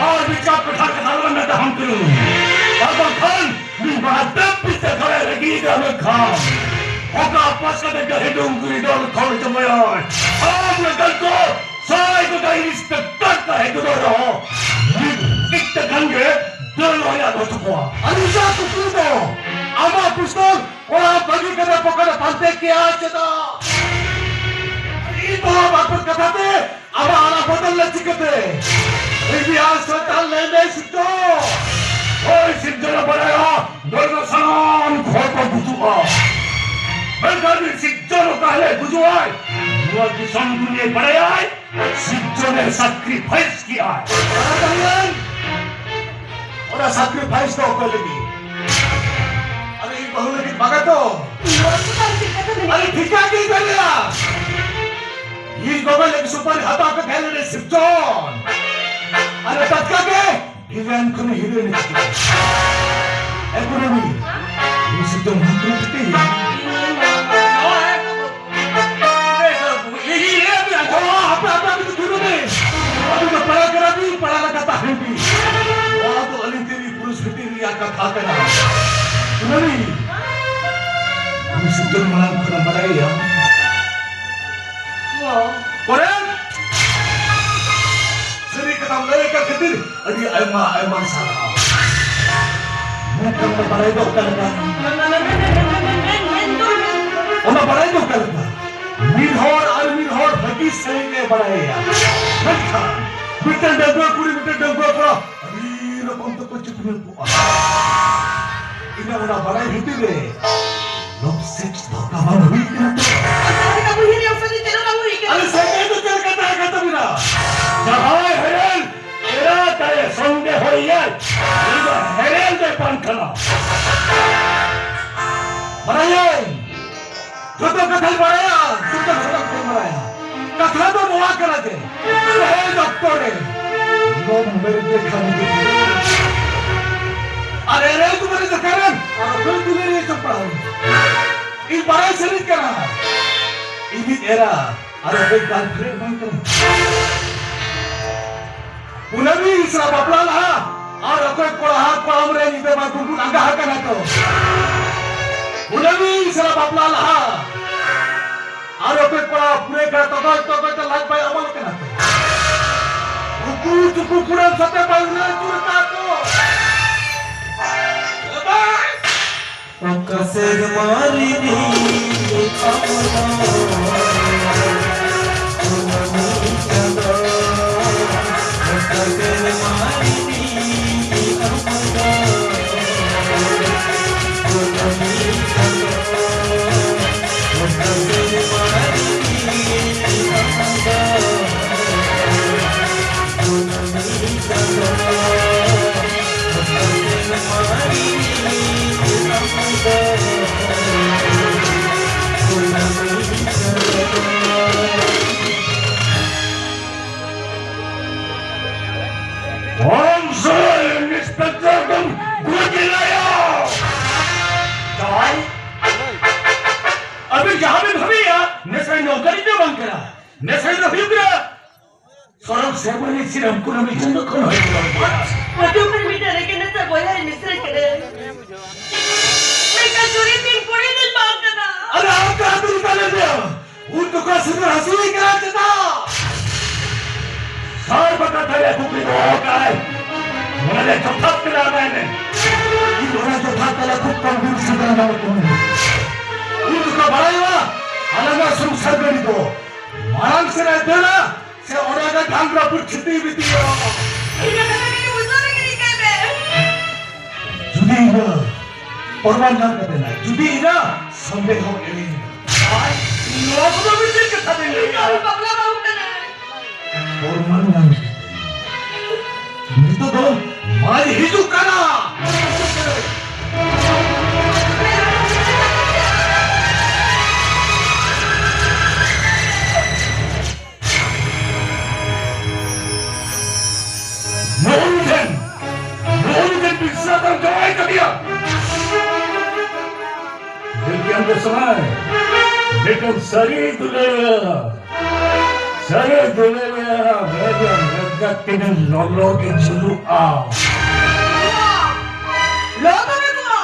ᱟᱨ ᱢᱤᱫᱴᱟᱝ ᱯᱟᱴᱷᱟᱱ ᱠᱟᱛᱷᱟ ᱟᱞᱚᱢ ᱢᱮᱛᱟ ᱦᱟᱢ ᱠᱟᱹᱱᱟᱹᱧ᱾ ᱟᱨ ᱵᱟᱝᱠᱷᱟᱱ ᱢᱤᱫ ᱢᱟᱦᱟ ᱛᱮ ᱯᱤᱥᱟᱹ ᱠᱷᱟᱲᱟ ᱨᱟᱹᱜᱤ ᱮᱫᱟ ᱢᱮᱱᱠᱷᱟᱱ ᱚᱠᱟ ᱯᱟᱥ ᱠᱟᱛᱮ ᱰᱟᱹᱦᱤ ᱰᱩᱝᱨᱤ ᱫᱚᱞ ᱠᱷᱚᱱ ᱪᱟᱵᱟᱭᱟᱭ᱾ ᱟᱢ ᱞᱮᱠᱟᱱ ᱠᱚ ᱥᱟᱭ ᱜᱚᱴᱟ ᱤᱱᱥᱯᱮᱠᱴᱚᱨ ᱛᱟᱦᱮᱸ ᱜᱚᱫᱚᱜ ᱨᱮᱦᱚᱸ ᱢᱤᱫ ᱴᱤᱠ ᱛᱮ ᱠᱷᱟᱱ ᱜᱮ ᱫᱟᱹᱲ ᱦᱚᱸᱭ ᱟᱫ ᱦᱚᱪᱚ ᱠᱚᱣᱟ᱾ ᱟᱨ ᱤᱧ ᱫᱚ ᱠᱩᱠᱞᱤ ᱫᱚ ᱟᱢᱟᱜ ᱯᱤᱥᱛᱚᱞ ᱚᱲᱟᱜ ᱵᱟᱹᱜᱤ ᱠᱟᱛᱮ ᱯᱚᱠᱮᱴ ᱮ ᱯᱟᱱᱛᱮ ᱠᱮᱜᱼᱟ ᱪᱮᱫᱟᱜ? ᱤᱧ ᱫᱚ ᱵᱟᱯᱮ ᱠᱟᱛᱷᱟ ᱛᱮ ᱟᱢᱟᱜ ᱚᱲᱟᱜ ᱵᱚᱫᱚᱞ ᱞᱮ ᱪᱤᱠᱟᱹᱛᱮ? ᱤᱧ ᱟᱨ ᱥᱚᱭᱛᱟᱱ ᱞᱟᱹᱭ ᱢᱮ ᱥᱤᱨᱡᱚᱱ᱾ ᱦᱳᱭ, ᱥᱤᱨᱡᱚᱱ ᱮ ᱵᱟᱲᱟᱭᱟ, ᱱᱚᱰᱮ ᱫᱚ ᱥᱟᱱᱟᱢ ᱦᱚᱲ ᱠᱚ ᱜᱩᱡᱩᱜᱼᱟ᱾ ᱢᱮᱱᱠᱷᱟᱱ ᱩᱱᱤ ᱥᱤᱨᱡᱚᱱ ᱚᱠᱟ ᱦᱤᱞᱳᱜ ᱜᱩᱡᱩᱜᱼᱟᱭ, ᱱᱚᱣᱟ ᱫᱤᱥᱚᱢ ᱫᱩᱱᱤᱭᱟᱹ ᱵᱟᱲᱟᱭᱟᱭ᱾ ᱥᱤᱨᱡᱚᱱ ᱮ ᱥᱟᱠᱨᱤᱯᱷᱟᱭᱤᱥ ᱠᱮᱜᱼᱟᱭ᱾ ᱚᱱᱟ ᱥᱟᱠᱨᱤᱯᱷᱟᱭᱤᱥ ᱫᱚ ᱚᱠᱚᱭ ᱞᱟᱹᱜᱤᱫ? ᱟᱨᱮ, ᱤᱧ ᱵᱟᱹᱦᱩ ᱞᱟᱹᱜᱤᱫ ᱵᱟᱝᱟ ᱛᱚ? ᱟᱨᱮ, ᱴᱷᱤᱠᱟᱹ ᱜᱮ ᱵᱟᱹᱱᱩᱜᱼᱟ᱾ ᱤᱧ ᱜᱚᱜᱚ ᱞᱟᱹᱜᱤᱫ ᱥᱩᱯᱟᱨᱤ ᱦᱟᱛᱟᱣ ᱠᱟᱛᱮ ᱦᱮᱡ ᱞᱮᱱᱟ ᱥᱤᱨᱡᱚᱱ᱾ ᱟᱨᱮ, ᱴᱟᱴᱠᱟ ᱜᱮ ᱦᱤᱨᱳᱭᱤᱱ ᱠᱷᱚᱱ ᱦᱤᱨᱳᱭᱤᱱ ᱮ ᱪᱤᱠᱟᱹ ᱠᱮᱫᱟ᱾ ᱮ ᱠᱩᱨᱩᱢᱤ, ᱩᱱᱤ ᱥᱤᱨᱡᱚᱱ ᱵᱷᱟᱜᱽ ᱠᱚ ᱴᱷᱤᱠᱟᱹ ᱦᱩᱭᱩᱜᱼᱟ᱾ ᱚ, ᱟᱯᱮ, ᱟᱯᱮ, ᱟᱯᱮ ᱫᱚ ᱫᱩᱲᱩᱵ ᱢᱮ᱾ ᱟᱯᱮ ᱫᱚ ᱯᱟᱲᱟ ᱠᱟᱱᱟ ᱯᱮ, ᱯᱟᱲᱟ ᱞᱮᱠᱟ ᱛᱟᱦᱮᱱ ᱯᱮ᱾ ᱱᱚᱣᱟ ᱫᱚ ᱟᱹᱞᱤᱧ ᱛᱮᱞᱤᱧ ᱯᱩᱨᱩᱥ ᱵᱷᱤᱛᱤᱨ ᱨᱮᱭᱟᱜ ᱠᱟᱛᱷᱟ ᱠᱟᱱᱟ᱾ ᱠᱩᱱᱟᱹᱢᱤ, ᱩᱱᱤ ᱥᱤᱨᱡᱚᱱ ᱢᱟᱲᱟᱝ ᱠᱷᱚᱱᱮᱢ ᱵᱟᱲᱟᱭᱟ? ᱯᱚᱨᱮ ᱥᱟᱹᱨᱤ ᱠᱟᱛᱷᱟᱢ ᱞᱟᱹᱭ ᱟᱠᱟᱫ ᱠᱷᱟᱹᱛᱤᱨ ᱟᱹᱰᱤ ᱟᱭᱢᱟ, ᱟᱭᱢᱟ ᱥᱟᱨᱦᱟᱣ᱾ ᱢᱮᱱᱠᱷᱟᱱ ᱚᱱᱟ ᱵᱟᱲᱟᱭ ᱫᱚ ᱚᱠᱟ ᱞᱮᱠᱟ? ᱚᱱᱟ ᱵᱟᱲᱟᱭ ᱫᱚ ᱚᱠᱟ ᱞᱮᱠᱟ? ᱢᱤᱫ ᱦᱚᱲ ᱟᱨ ᱢᱤᱫ ᱦᱚᱲ ᱵᱷᱟᱹᱜᱤ ᱥᱟᱹᱦᱤᱡ ᱮ ᱵᱟᱲᱟᱭᱟ᱾ ᱢᱮᱱᱠᱷᱟᱱ ᱢᱤᱫᱴᱮᱱ ᱰᱟᱺᱜᱩᱣᱟᱹ ᱠᱩᱲᱤ, ᱢᱤᱫᱴᱮᱱ ᱰᱟᱺᱜᱩᱣᱟᱹ ᱠᱚᱲᱟ ᱟᱹᱰᱤ ᱨᱚᱠᱚᱢ ᱛᱮᱠᱚ ᱪᱤᱠᱷᱱᱟᱹ ᱠᱚᱜᱼᱟ᱾ ᱤᱧᱟᱹᱜ ᱚᱱᱟ ᱵᱟᱲᱟᱭ ᱵᱷᱤᱛᱤᱨ ᱨᱮ love sex ᱫᱷᱳᱠᱟ ᱵᱟᱝ ᱦᱩᱭ ᱠᱟᱱᱟ ᱛᱚ? ᱟᱨ ᱛᱟᱦᱚᱞᱮ ᱠᱟᱹᱢᱤ ᱦᱤᱨᱤ ᱚᱠᱛᱚ ᱫᱚ ᱪᱮᱫ ᱦᱚᱸ ᱵᱟᱝ ᱦᱩᱭ ᱠᱟᱱᱟ? ᱟᱨᱮ ᱥᱮ ᱪᱮᱫ ᱫᱚ ᱪᱮᱫ ᱞᱮᱠᱟ ᱛᱟᱦᱮᱸ ᱠᱟᱱ ᱛᱟᱵᱤᱱᱟ? ᱡᱟᱦᱟᱸᱭ ᱦᱮᱨᱮᱞ ᱮᱨᱟ ᱛᱟᱭ ᱥᱚᱝᱜᱮ ᱦᱩᱭ ᱮᱱ, ᱩᱱᱤ ᱫᱚ ᱦᱮᱨᱮᱞ ᱫᱚᱭ ᱵᱟᱝ ᱠᱟᱱᱟ᱾ ᱵᱟᱲᱟᱭᱟᱹᱧ, ᱡᱚᱛᱚ ᱠᱟᱛᱷᱟᱧ ᱵᱟᱲᱟᱭᱟ, ᱡᱚᱛᱚ ᱠᱟᱛᱷᱟᱧ ᱵᱟᱲᱟᱭᱟ᱾ ᱠᱟᱛᱷᱟ ᱫᱚ ᱱᱚᱣᱟ ᱠᱟᱱᱟ ᱡᱮ, ᱥᱮᱦᱮᱫ ᱚᱠᱛᱚ ᱨᱮ ᱞᱚᱵᱷ ᱢᱮᱨᱮᱡᱽ ᱞᱮᱠᱷᱟᱱ ᱜᱮ ᱟᱨ ᱮᱨᱮᱞ ᱫᱚ ᱢᱮᱨᱮᱡᱽ ᱫᱚ ᱠᱟᱨᱚᱱ ᱟᱨ ᱚᱠᱚᱭ ᱫᱩᱞᱟᱹᱲᱤᱭᱟᱹ ᱪᱚᱯᱲᱟᱣ᱾ ᱤᱧ ᱵᱟᱲᱟᱭ ᱥᱟᱹᱨᱤ ᱠᱟᱱᱟ, ᱤᱧᱤᱡ ᱮᱨᱟ ᱟᱨ ᱚᱠᱚᱭ girlfriend ᱵᱟᱝ ᱠᱟᱱᱟ᱾ ᱠᱩᱱᱟᱹᱢᱤ ᱥᱟᱞᱟᱜ ᱵᱟᱯᱞᱟ ᱞᱟᱦᱟ ᱟᱨ ᱚᱠᱚᱭ ᱠᱚᱲᱟ ᱦᱟᱜ ᱠᱚᱲᱟᱢ ᱨᱮ ᱧᱤᱫᱟᱹ ᱵᱟᱝ ᱠᱩᱠᱩ ᱟᱸᱜᱟ ᱟᱠᱟᱱᱟ ᱛᱚ᱾ ᱠᱩᱱᱟᱹᱢᱤ ᱥᱟᱞᱟᱜ ᱵᱟᱯᱞᱟ ᱞᱟᱦᱟ ᱟᱨ ᱚᱠᱚᱭ ᱠᱚᱲᱟ ᱯᱩᱨᱟᱹ ᱠᱟ ᱛᱚᱜᱚᱡ ᱛᱚᱜᱚᱡ ᱛᱮ ᱞᱟᱡ ᱵᱟᱭ ᱚᱢᱚᱱ ᱠᱟᱱᱟ ᱛᱚ᱾ ᱩᱠᱩ ᱪᱩᱠᱩ ᱠᱩᱲᱟᱹᱢ ᱥᱟᱛᱮ ᱵᱟᱭ ᱩᱞᱟᱹ ᱟᱹᱪᱩᱨ ᱟᱠᱟᱫ ᱛᱚ᱾ ᱚᱠᱟ ᱥᱮᱨᱢᱟ ᱨᱤᱱᱤᱡ ᱟᱢ ᱫᱚ? ᱠᱩᱱᱟᱹᱢᱤ ᱪᱟᱸᱫᱚ᱾ ᱚᱠᱟ ᱥᱮᱨᱢᱟ ᱨᱤᱱᱤᱡ ᱟᱢ ᱫᱚ? ᱠᱩᱱᱟᱹᱢᱤ ᱪᱟᱸᱫᱚ᱾ ᱚᱠᱟ ᱥᱮᱨᱢᱟ ᱨᱤᱱᱤᱡ ᱟᱢ ᱫᱚ? ᱠᱩᱱᱟᱹᱢᱤ ᱪᱟᱸᱫᱚ᱾ ᱟᱹᱵᱤᱱ ᱡᱟᱦᱟᱸ ᱵᱤᱱ ᱵᱷᱟᱹᱵᱤᱭᱟ, ᱱᱮᱥᱟᱭ ᱱᱚᱝᱠᱟᱱᱤᱡ ᱫᱚ ᱵᱟᱝ ᱠᱟᱱᱟ᱾ ᱱᱮᱥᱟᱭ ᱫᱚ ᱦᱩᱭᱩᱜ ᱠᱟᱱᱟ ᱥᱚᱨᱚᱜ ᱥᱮᱵᱚᱱᱤ ᱥᱤᱨᱟᱢ ᱠᱩᱱᱟᱹᱢᱤ ᱪᱟᱸᱫᱚ ᱠᱷᱚᱱ ᱦᱚᱭ ᱨᱚᱲ ᱠᱟᱱᱟ᱾ ᱟᱹᱛᱩ ᱠᱷᱚᱱ ᱢᱤᱫᱴᱟᱝ ᱨᱮᱜᱮ ᱱᱮᱥᱟ ᱵᱚᱭᱦᱟᱭ ᱢᱤᱥᱨᱟ ᱠᱟᱱᱟ᱾ ᱢᱮᱱᱠᱷᱟᱱ ᱪᱩᱨᱤ ᱛᱤᱱ ᱠᱩᱲᱤ ᱫᱤᱱ ᱵᱟᱝ ᱠᱟᱱᱟ᱾ ᱟᱨᱮ ᱟᱢ ᱠᱟ ᱟᱹᱛᱩ ᱨᱮ ᱛᱟᱞᱮ ᱯᱮᱭᱟ᱾ ᱩᱱ ᱡᱚᱠᱷᱟ ᱥᱩᱫᱷᱩ ᱦᱟᱹᱥᱩᱭ ᱠᱟᱱᱟ ᱪᱮᱫᱟᱜ? ᱥᱟᱨ ᱵᱟᱠᱟ ᱛᱟᱞᱮ ᱠᱩᱠᱞᱤ ᱫᱚᱦᱚ ᱠᱟᱜᱼᱟᱭ᱾ ᱚᱱᱟ ᱨᱮ ᱡᱚᱛᱷᱟᱛ ᱛᱮᱞᱟ ᱮᱢᱟᱭ ᱢᱮ᱾ ᱤᱧ ᱚᱱᱟ ᱡᱚᱛᱷᱟᱛ ᱛᱮᱞᱟ ᱠᱷᱩᱵ ᱠᱚᱢ ᱫᱤᱱ ᱥᱮᱴᱮᱨ ᱮᱱᱟ ᱵᱚᱨᱛᱚᱢᱟᱱ᱾ ᱩᱱ ᱡᱚᱠᱷᱟ ᱵᱟᱲᱟᱭᱚᱜᱼᱟ, ᱟᱞᱟᱝᱟᱜ ᱥᱚᱝᱥᱟᱨ ᱜᱟᱹᱰᱤ ᱫᱚ ᱢᱟᱲᱟᱝ ᱥᱮᱫ ᱮ ᱫᱟᱹᱲᱟ ᱥᱮ ᱚᱱᱟ ᱜᱮ ᱰᱷᱟᱝ ᱨᱟᱹᱯᱩᱫ ᱪᱷᱤᱛᱤ ᱵᱤᱛᱤᱭᱟ᱾ ᱤᱧᱟᱹᱜ ᱠᱟᱛᱷᱟ ᱠᱟᱹᱴᱤᱡ ᱵᱩᱡᱷᱟᱹᱣ ᱨᱮᱜᱮ ᱨᱤᱠᱟᱹᱭ ᱢᱮ᱾ ᱡᱩᱫᱤ ᱤᱧᱟᱹᱜ ᱯᱨᱚᱢᱟᱱ ᱧᱟᱢ ᱠᱟᱛᱮ ᱱᱟ, ᱡᱩᱫᱤ ᱤᱧᱟᱹᱜ ᱥᱚᱱᱫᱮᱦᱚ ᱮᱲᱮ ᱮᱱᱟ, ᱟᱨ ᱱᱚᱣᱟ ᱠᱚᱫᱚ ᱢᱤᱫᱴᱮᱱ ᱠᱟᱛᱷᱟ ᱵᱮᱱ ᱞᱟᱹᱭ ᱠᱮᱫᱟ᱾ ᱯᱨᱚᱢᱟᱱ ᱧᱟᱢ ᱠᱟᱛᱮ᱾ ᱱᱤᱛᱚᱜ ᱫᱚ ᱢᱟᱭ ᱦᱤᱡᱩᱜ ᱠᱟᱱᱟ᱾ ᱱᱚᱜᱼᱚᱭ ᱴᱷᱮᱱ, ᱱᱚᱜᱼᱚᱭ ᱴᱷᱮᱱ ᱵᱤᱨᱥᱟ ᱫᱚ ᱡᱟᱶᱟᱭ ᱠᱟᱫᱮᱭᱟ᱾ ᱧᱮᱞ ᱠᱮᱜᱼᱟᱢ ᱫᱚ ᱥᱚᱢᱟᱭ, ᱢᱤᱫᱴᱟᱝ ᱥᱟᱹᱨᱤ ᱫᱩᱞᱟᱹᱲᱤᱭᱟᱹ, ᱥᱟᱹᱨᱤ ᱫᱩᱞᱟᱹᱲᱤᱭᱟᱹ, ᱢᱮᱫ ᱨᱮ ᱢᱮᱫ ᱫᱟᱜ ᱛᱤᱱᱟᱹᱜ ᱞᱚᱞᱚ ᱜᱮ ᱡᱩᱞᱩᱜᱼᱟ᱾ ᱞᱚ ᱫᱚ ᱢᱮᱛᱟᱜᱼᱟ᱾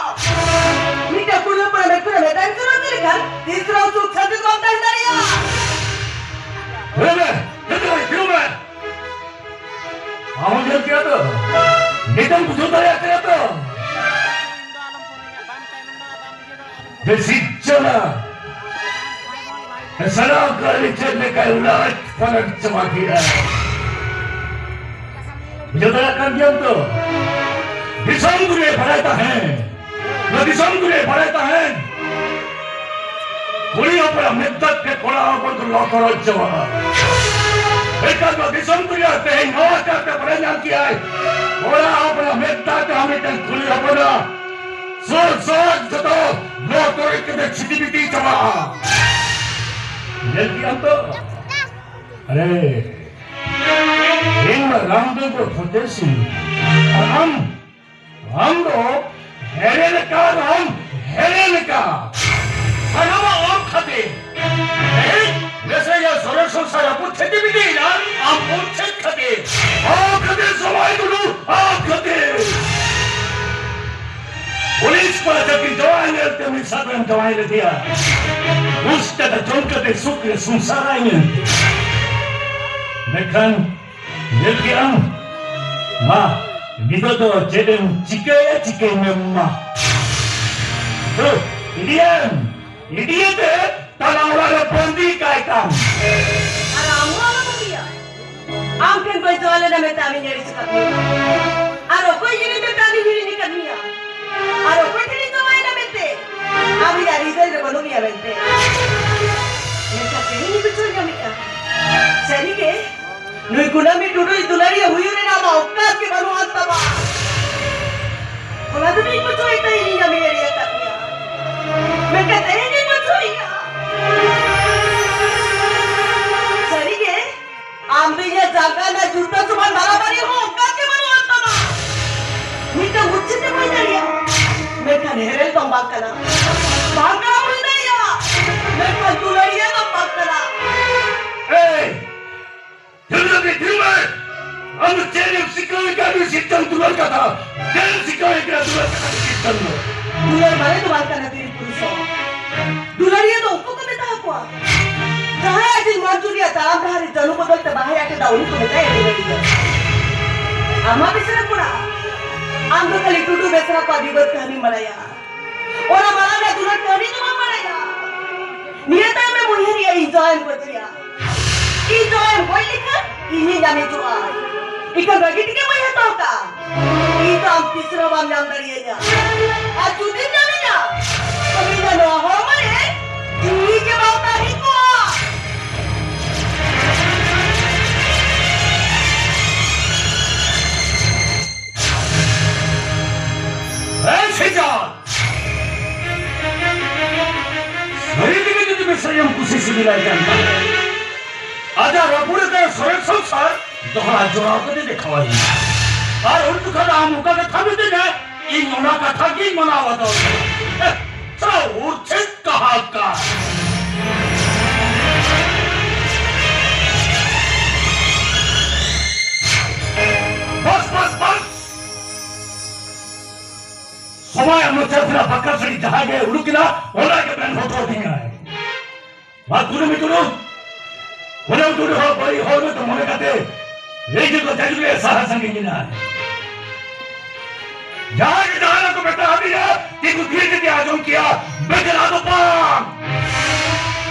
ᱢᱤᱫᱴᱟᱝ ᱠᱩᱲᱤ ᱦᱚᱯᱚᱱ ᱢᱮᱫ ᱠᱷᱚᱱ ᱢᱮᱫ ᱫᱟᱜ ᱡᱚᱨᱚ ᱞᱮᱠᱷᱟᱱ ᱛᱤᱥ ᱨᱮᱦᱚᱸ ᱥᱩᱠ ᱥᱟᱱᱛᱤ ᱫᱚ ᱵᱟᱢ ᱛᱟᱦᱮᱸ ᱫᱟᱲᱮᱭᱟᱜᱼᱟ᱾ ᱦᱮᱸ, ᱦᱮᱸ, ᱦᱤᱡᱩᱜ ᱢᱮ, ᱦᱤᱡᱩᱜ ᱢᱮ᱾ ᱟᱢ ᱧᱮᱞ ᱠᱮᱫᱟ ᱛᱚ? ᱱᱤᱛᱮᱢ ᱵᱩᱡᱷᱟᱹᱣ ᱫᱟᱲᱮᱭᱟᱜ ᱠᱟᱱᱟ ᱛᱚ? ᱵᱮᱥᱤ ᱪᱟᱞᱟ᱾ ᱥᱟᱱᱟᱢ ᱠᱟᱹᱢᱤ ᱪᱮᱫ ᱞᱮᱠᱟ ᱞᱟᱡ ᱯᱟᱞᱟᱴ ᱪᱟᱵᱟ ᱠᱮᱫᱟ᱾ ᱵᱩᱡᱷᱟᱹᱣ ᱫᱟᱲᱮᱭᱟᱜ ᱠᱟᱱ ᱜᱮᱭᱟᱢ ᱛᱚ? ᱫᱤᱥᱚᱢ ᱫᱩᱱᱤᱭᱟᱹ ᱵᱟᱲᱟᱭ ᱛᱟᱦᱮᱸᱱ᱾ ᱱᱚᱣᱟ ᱫᱤᱥᱚᱢ ᱫᱩᱱᱤᱭᱟᱹ ᱵᱟᱲᱟᱭ ᱛᱟᱦᱮᱸᱱ᱾ ᱠᱩᱲᱤ ᱦᱚᱯᱚᱱᱟᱜ ᱢᱮᱫ ᱫᱟᱜ ᱛᱮ ᱠᱚᱲᱟ ᱦᱚᱯᱚᱱ ᱠᱚ ᱞᱚ ᱛᱚᱨᱚᱡ ᱪᱟᱵᱟᱜᱼᱟ᱾ ᱮᱱᱠᱷᱟᱱ ᱱᱚᱣᱟ ᱫᱤᱥᱚᱢ ᱫᱩᱱᱤᱭᱟᱹ ᱛᱮᱦᱮᱧ ᱱᱚᱣᱟ ᱠᱟᱛᱮ ᱵᱟᱲᱟᱭ ᱧᱟᱢ ᱠᱮᱜᱼᱟᱭ, ᱠᱚᱲᱟ ᱦᱚᱯᱚᱱᱟᱜ ᱢᱮᱫ ᱫᱟᱜ ᱛᱮ ᱟᱢ ᱢᱤᱫᱴᱟᱝ ᱠᱩᱲᱤ ᱦᱚᱯᱚᱱᱟᱜ ᱥᱩᱨ ᱥᱚᱦᱚᱡ ᱡᱚᱛᱚ ᱞᱚ ᱛᱚᱨᱚᱡ ᱠᱟᱛᱮ ᱪᱷᱤᱛᱤ ᱵᱤᱛᱤ ᱪᱟᱵᱟᱜᱼᱟ᱾ ᱧᱮᱞ ᱠᱮᱜᱼᱟᱢ ᱛᱚ? ᱟᱨᱮ, ᱤᱧ ᱢᱟ ᱨᱟᱢᱫᱮᱵ ᱯᱷᱚᱛᱮ ᱥᱤᱝ, ᱟᱨ ᱟᱢ ᱟᱢ ᱫᱚ ᱦᱮᱲᱮ ᱞᱮᱠᱟ ᱟᱨ ᱟᱢ ᱦᱮᱲᱮ ᱞᱮᱠᱟ᱾ ᱥᱟᱱᱟᱢᱟᱜ ᱟᱢ ᱠᱷᱟᱹᱛᱤᱨ᱾ ᱛᱮᱦᱮᱧ ᱱᱮᱥᱮᱭᱟ ᱥᱚᱨᱮᱥ ᱥᱚᱝᱥᱟᱨ ᱨᱟᱹᱯᱩᱫ ᱠᱷᱟᱹᱛᱤᱨ ᱵᱤᱫᱟᱹᱭᱮᱱᱟ᱾ ᱟᱢ ᱩᱱ ᱪᱮᱫ ᱠᱷᱟᱹᱛᱤᱨ? ᱟᱢ ᱠᱷᱟᱹᱛᱤᱨ ᱥᱚᱢᱟᱭ ᱴᱩᱰᱩ, ᱟᱢ ᱠᱷᱟᱹᱛᱤᱨ᱾ ᱯᱩᱞᱤᱥ ᱠᱚᱲᱟ ᱪᱟᱹᱠᱨᱤ ᱡᱟᱶᱟᱭ ᱧᱮᱞᱛᱮ ᱩᱱᱤ ᱥᱟᱵ ᱨᱮᱢ ᱡᱟᱶᱟᱭ ᱞᱮᱫᱮᱭᱟ᱾ ᱜᱷᱩᱥ ᱴᱟᱠᱟ ᱡᱚᱢ ᱠᱟᱛᱮ ᱥᱩᱠ ᱨᱮ ᱥᱚᱝᱥᱟᱨᱟᱭ ᱧᱮᱞᱛᱮ᱾ ᱢᱮᱱᱠᱷᱟᱱ ᱧᱮᱞ ᱠᱮᱜ ᱟᱢ? ᱢᱟ, ᱱᱤᱛᱚᱜ ᱫᱚ ᱪᱮᱫ ᱮᱢ ᱪᱤᱠᱟᱹᱭᱟ, ᱪᱤᱠᱟᱹᱭ ᱢᱮ ᱢᱟ᱾ ᱫᱩ, ᱤᱫᱤᱭᱮᱢ, ᱤᱫᱤᱭᱮᱛᱮ ᱛᱟᱞᱟ ᱚᱲᱟᱜ ᱨᱮ ᱵᱟᱹᱱᱫᱤ ᱠᱟᱭ ᱛᱟᱢ᱾ ᱟᱨ ᱟᱢ ᱦᱚᱸ ᱟᱞᱚᱢ ᱵᱟᱹᱜᱤᱭᱟ᱾ ᱟᱢ ᱴᱷᱮᱱ ᱵᱟᱹᱧ ᱫᱚᱦᱚ ᱞᱮᱱᱟ ᱢᱮᱱᱛᱮ ᱟᱢᱤᱧ ᱟᱹᱲᱤᱥ ᱟᱠᱟᱫ ᱢᱮᱭᱟ᱾ ᱟᱨ ᱚᱠᱚᱭ ᱡᱤᱱᱤᱥ ᱢᱮᱱᱛᱮ ᱟᱢᱤᱧ ᱦᱤᱲᱤᱧ ᱟᱠᱟᱫ ᱢᱮᱭᱟ? ᱟᱨ ᱚᱠᱚᱭ ᱴᱷᱮᱱᱤᱧ ᱫᱚᱦᱚ ᱟᱢ ᱤᱧᱟᱜ ᱦᱨᱤᱫᱚᱭ ᱨᱮ ᱵᱟᱹᱱᱩᱜ ᱢᱮᱭᱟ ᱢᱮᱱᱛᱮ᱾ ᱢᱮᱱᱠᱷᱟᱱ ᱛᱮᱦᱮᱧ ᱤᱧ ᱵᱩᱡᱷᱟᱹᱣ ᱧᱟᱢᱮᱫᱼᱟ, ᱥᱟᱹᱨᱤᱜᱮ ᱱᱩᱭ ᱠᱩᱱᱟᱹᱢᱤ ᱴᱩᱰᱩᱭ ᱫᱩᱞᱟᱹᱲᱤᱭᱟᱹ ᱦᱩᱭᱩᱜ ᱨᱮᱱᱟᱜ ᱟᱢᱟᱜ ᱚᱠᱟᱥ ᱜᱮ ᱵᱟᱹᱱᱩᱜ ᱟᱱ ᱛᱟᱢᱟ᱾ ᱚᱱᱟ ᱫᱚ ᱤᱧ ᱵᱩᱡᱷᱟᱹᱣ ᱮᱫ ᱛᱟᱦᱮᱸ ᱤᱧ ᱟᱢᱮᱧ ᱮᱲᱮ ᱟᱠᱟᱫ ᱢᱮᱭᱟ, ᱢᱮᱱᱠᱷᱟᱱ ᱛᱮᱦᱮᱧ ᱤᱧ ᱵᱩᱡᱷᱟᱹᱣᱮᱫᱼᱟ᱾ ᱥᱟᱹᱨᱤᱜᱮ ᱟᱢ ᱫᱚ ᱤᱧᱟᱜ ᱡᱟᱸᱜᱟ ᱨᱮᱱᱟᱜ ᱡᱩᱛᱟᱹ ᱥᱚᱢᱟᱱ ᱵᱟᱨᱟᱵᱟᱨᱤ ᱦᱚᱸ ᱚᱠᱟ ᱜᱮ ᱵᱟᱹᱱᱩᱜ ᱟᱱ ᱛᱟᱢᱟ᱾ ᱢᱤᱫᱴᱟᱝ ᱢᱩᱪᱟᱹᱫ ᱮᱢ ᱦᱩᱭ ᱫᱟᱲᱮᱭᱟᱜᱼᱟ, ᱢᱮᱱᱠᱷᱟᱱ ᱦᱮᱨᱮᱞ ᱫᱚᱢ ᱵᱟᱝ ᱠᱟᱱᱟ᱾ ᱵᱟᱝ ᱠᱟᱱᱟᱢ ᱦᱩᱭ ᱫᱟᱲᱮᱭᱟᱜᱼᱟ, ᱢᱮᱱᱠᱷᱟᱱ ᱫᱩᱞᱟᱹᱲᱤᱭᱟᱹ ᱫᱚᱢ ᱵᱟᱝ ᱠᱟᱱᱟ᱾ ᱮᱭ! ᱡᱚᱞᱫᱤ ᱛᱤᱨᱩᱢᱟᱭ! ᱟᱢ ᱫᱚ ᱪᱮᱫ ᱮᱢ ᱥᱤᱠᱷᱟᱹᱣ ᱞᱮᱠᱟ ᱟᱹᱰᱤ ᱥᱤᱠᱷᱟᱹᱣ ᱫᱩᱞᱟᱹᱲ ᱠᱟᱛᱷᱟ? ᱪᱮᱫ ᱮᱢ ᱥᱤᱠᱷᱟᱹᱣ ᱞᱮᱠᱟ ᱫᱩᱞᱟᱹᱲ ᱠᱟᱛᱷᱟ ᱫᱚ ᱪᱮᱫ ᱠᱟᱱ ᱫᱚ? ᱫᱩᱞᱟᱹᱲ ᱢᱟᱱᱮ ᱫᱚ ᱵᱟᱝ ᱠᱟᱱᱟ ᱛᱤᱨᱤ ᱯᱩᱨᱩᱥ ᱦᱚᱸ᱾ ᱫᱩᱞᱟᱹᱲᱤᱭᱟᱹ ᱫᱚ ᱩᱱᱠᱩ ᱠᱚ ᱢᱮᱛᱟ ᱠᱚᱣᱟ, ᱡᱟᱦᱟᱸᱭ ᱟᱡᱤᱡ ᱢᱚᱱ ᱪᱩᱨᱤᱭᱟ ᱛᱟᱲᱟᱢ ᱰᱟᱦᱟᱨ ᱨᱮ ᱡᱟᱹᱱᱩ ᱵᱚᱫᱚᱞ ᱛᱮ ᱵᱟᱦᱟᱭ ᱟᱴᱮᱫᱟ, ᱩᱱᱤ ᱠᱚ ᱢᱮᱛᱟᱭᱟ ᱫᱩᱞᱟᱹᱲᱤᱭᱟᱹ᱾ ᱟᱢ ᱢᱟ ᱵᱮᱥᱨᱟ ᱠᱚᱲᱟ, ᱟᱢ ᱫᱚ ᱠᱷᱟᱹᱞᱤ ᱴᱩᱰᱩ ᱵᱮᱥᱨᱟ ᱠᱚᱣᱟᱜ ᱵᱤᱵᱟᱹᱫ ᱠᱟᱹᱦᱱᱤᱢ ᱵᱟᱲᱟᱭᱟ᱾ ᱚᱱᱟ ᱢᱟᱲᱟᱝ ᱨᱮ ᱫᱩᱞᱟᱹᱲ ᱠᱟᱹᱦᱱᱤ ᱫᱚ ᱵᱟᱢ ᱵᱟᱲᱟᱭᱟ᱾ ᱱᱤᱭᱟᱹ ᱛᱟᱭᱚᱢ ᱮᱢ ᱩᱭᱦᱟᱹᱨᱮᱜᱼᱟ, ᱤᱧ ᱡᱟᱶᱟᱭᱮᱢ ᱜᱚᱡᱮᱭᱟ᱾ ᱤᱧ ᱡᱟᱶᱟᱭᱮᱢ ᱜᱚᱡ ᱞᱮᱠᱷᱟᱱ ᱤᱧᱤᱧ ᱧᱟᱢ ᱦᱤᱡᱩᱜᱼᱟ᱾ ᱤᱠᱷᱟᱹᱱ ᱵᱟᱹᱜᱤ ᱛᱮᱜᱮ ᱵᱟᱹᱧ ᱦᱟᱛᱟᱣ ᱠᱟᱜᱼᱟ᱾ ᱤᱧ ᱫᱚ ᱟᱢ ᱛᱤᱥ ᱨᱮᱦᱚᱸ ᱵᱟᱢ ᱧᱟᱢ ᱫᱟᱲᱮᱭᱟᱹᱧᱟ᱾ ᱟᱨ ᱡᱩᱫᱤᱢ ᱧᱟᱢᱤᱧᱟ, ᱛᱚᱵᱮ ᱤᱧ ᱫᱚ ᱱᱚᱣᱟ ᱦᱚᱲᱢᱚ ᱨᱮ ᱡᱤᱣᱤ ᱜᱮ ᱵᱟᱝ ᱛᱟᱦᱮᱸ ᱠᱚᱜᱼᱟ᱾ ᱮᱭ ᱥᱮᱡᱟᱞ! ᱥᱟᱹᱨᱤ ᱛᱮᱜᱮ ᱡᱩᱫᱤ ᱵᱮᱥᱟᱭᱟᱢ ᱠᱩᱥᱤ ᱥᱤᱵᱤᱞᱟᱭ ᱠᱟᱱ ᱠᱷᱟᱱ, ᱟᱡᱟᱜ ᱨᱟᱹᱯᱩᱫ ᱟᱠᱟᱱ ᱥᱚᱨᱮᱥ ᱥᱚᱝᱥᱟᱨ ᱫᱚᱦᱲᱟ ᱡᱚᱲᱟᱣ ᱠᱟᱛᱮ ᱫᱮᱠᱷᱟᱣᱟᱭ ᱢᱮ᱾ ᱟᱨ ᱩᱱ ᱡᱚᱠᱷᱚᱱ ᱟᱢ ᱚᱠᱟ ᱠᱟᱛᱷᱟ ᱢᱤᱛᱟᱹᱧᱟ, ᱤᱧ ᱚᱱᱟ ᱠᱟᱛᱷᱟ ᱜᱤᱧ ᱢᱟᱱᱟᱣ ᱵᱟᱛᱟᱣᱟ᱾ ᱦᱮᱸ, ᱥᱟᱞᱟ ᱩᱨᱪᱷᱤᱛ ᱠᱟᱦᱟᱠᱟᱨ᱾ ᱵᱟᱥ, ᱵᱟᱥ, ᱵᱟᱥ! ᱥᱚᱢᱚᱭ ᱟᱢ ᱢᱚᱪᱟ ᱠᱷᱚᱱᱟᱜ ᱵᱟᱠᱟ ᱥᱟᱹᱲᱤ ᱡᱟᱦᱟᱸ ᱜᱮ ᱩᱰᱩᱠ ᱮᱱᱟ, ᱚᱱᱟ ᱜᱮ ᱢᱮᱱ ᱦᱚᱴᱚ ᱟᱹᱫᱤᱧᱟᱭ᱾ ᱢᱟ ᱠᱩᱨᱩᱢᱩᱴᱩ ᱫᱚ, ᱚᱱᱟ ᱩᱰᱩᱠ ᱦᱚᱲ ᱵᱟᱹᱲᱤᱡ ᱦᱚᱲ ᱢᱮᱱᱛᱮ ᱢᱚᱱᱮ ᱠᱟᱛᱮ ᱞᱟᱹᱭ ᱡᱚᱛᱚ ᱡᱟᱹᱨᱩᱲ ᱨᱮ ᱥᱟᱦᱟ ᱥᱟᱺᱜᱤᱧ ᱮᱱᱟ᱾ ᱡᱟᱦᱟᱸ ᱜᱮ ᱡᱟᱦᱟᱸ ᱠᱚ ᱢᱮᱛᱟ ᱦᱟᱹᱵᱤᱡᱟ, ᱠᱤᱱᱛᱩ ᱫᱷᱤᱨᱮ ᱫᱷᱤᱨᱮ ᱟᱸᱡᱚᱢ ᱠᱮᱭᱟ, ᱵᱮᱜᱮᱨ ᱟᱫᱚ ᱵᱟᱝ᱾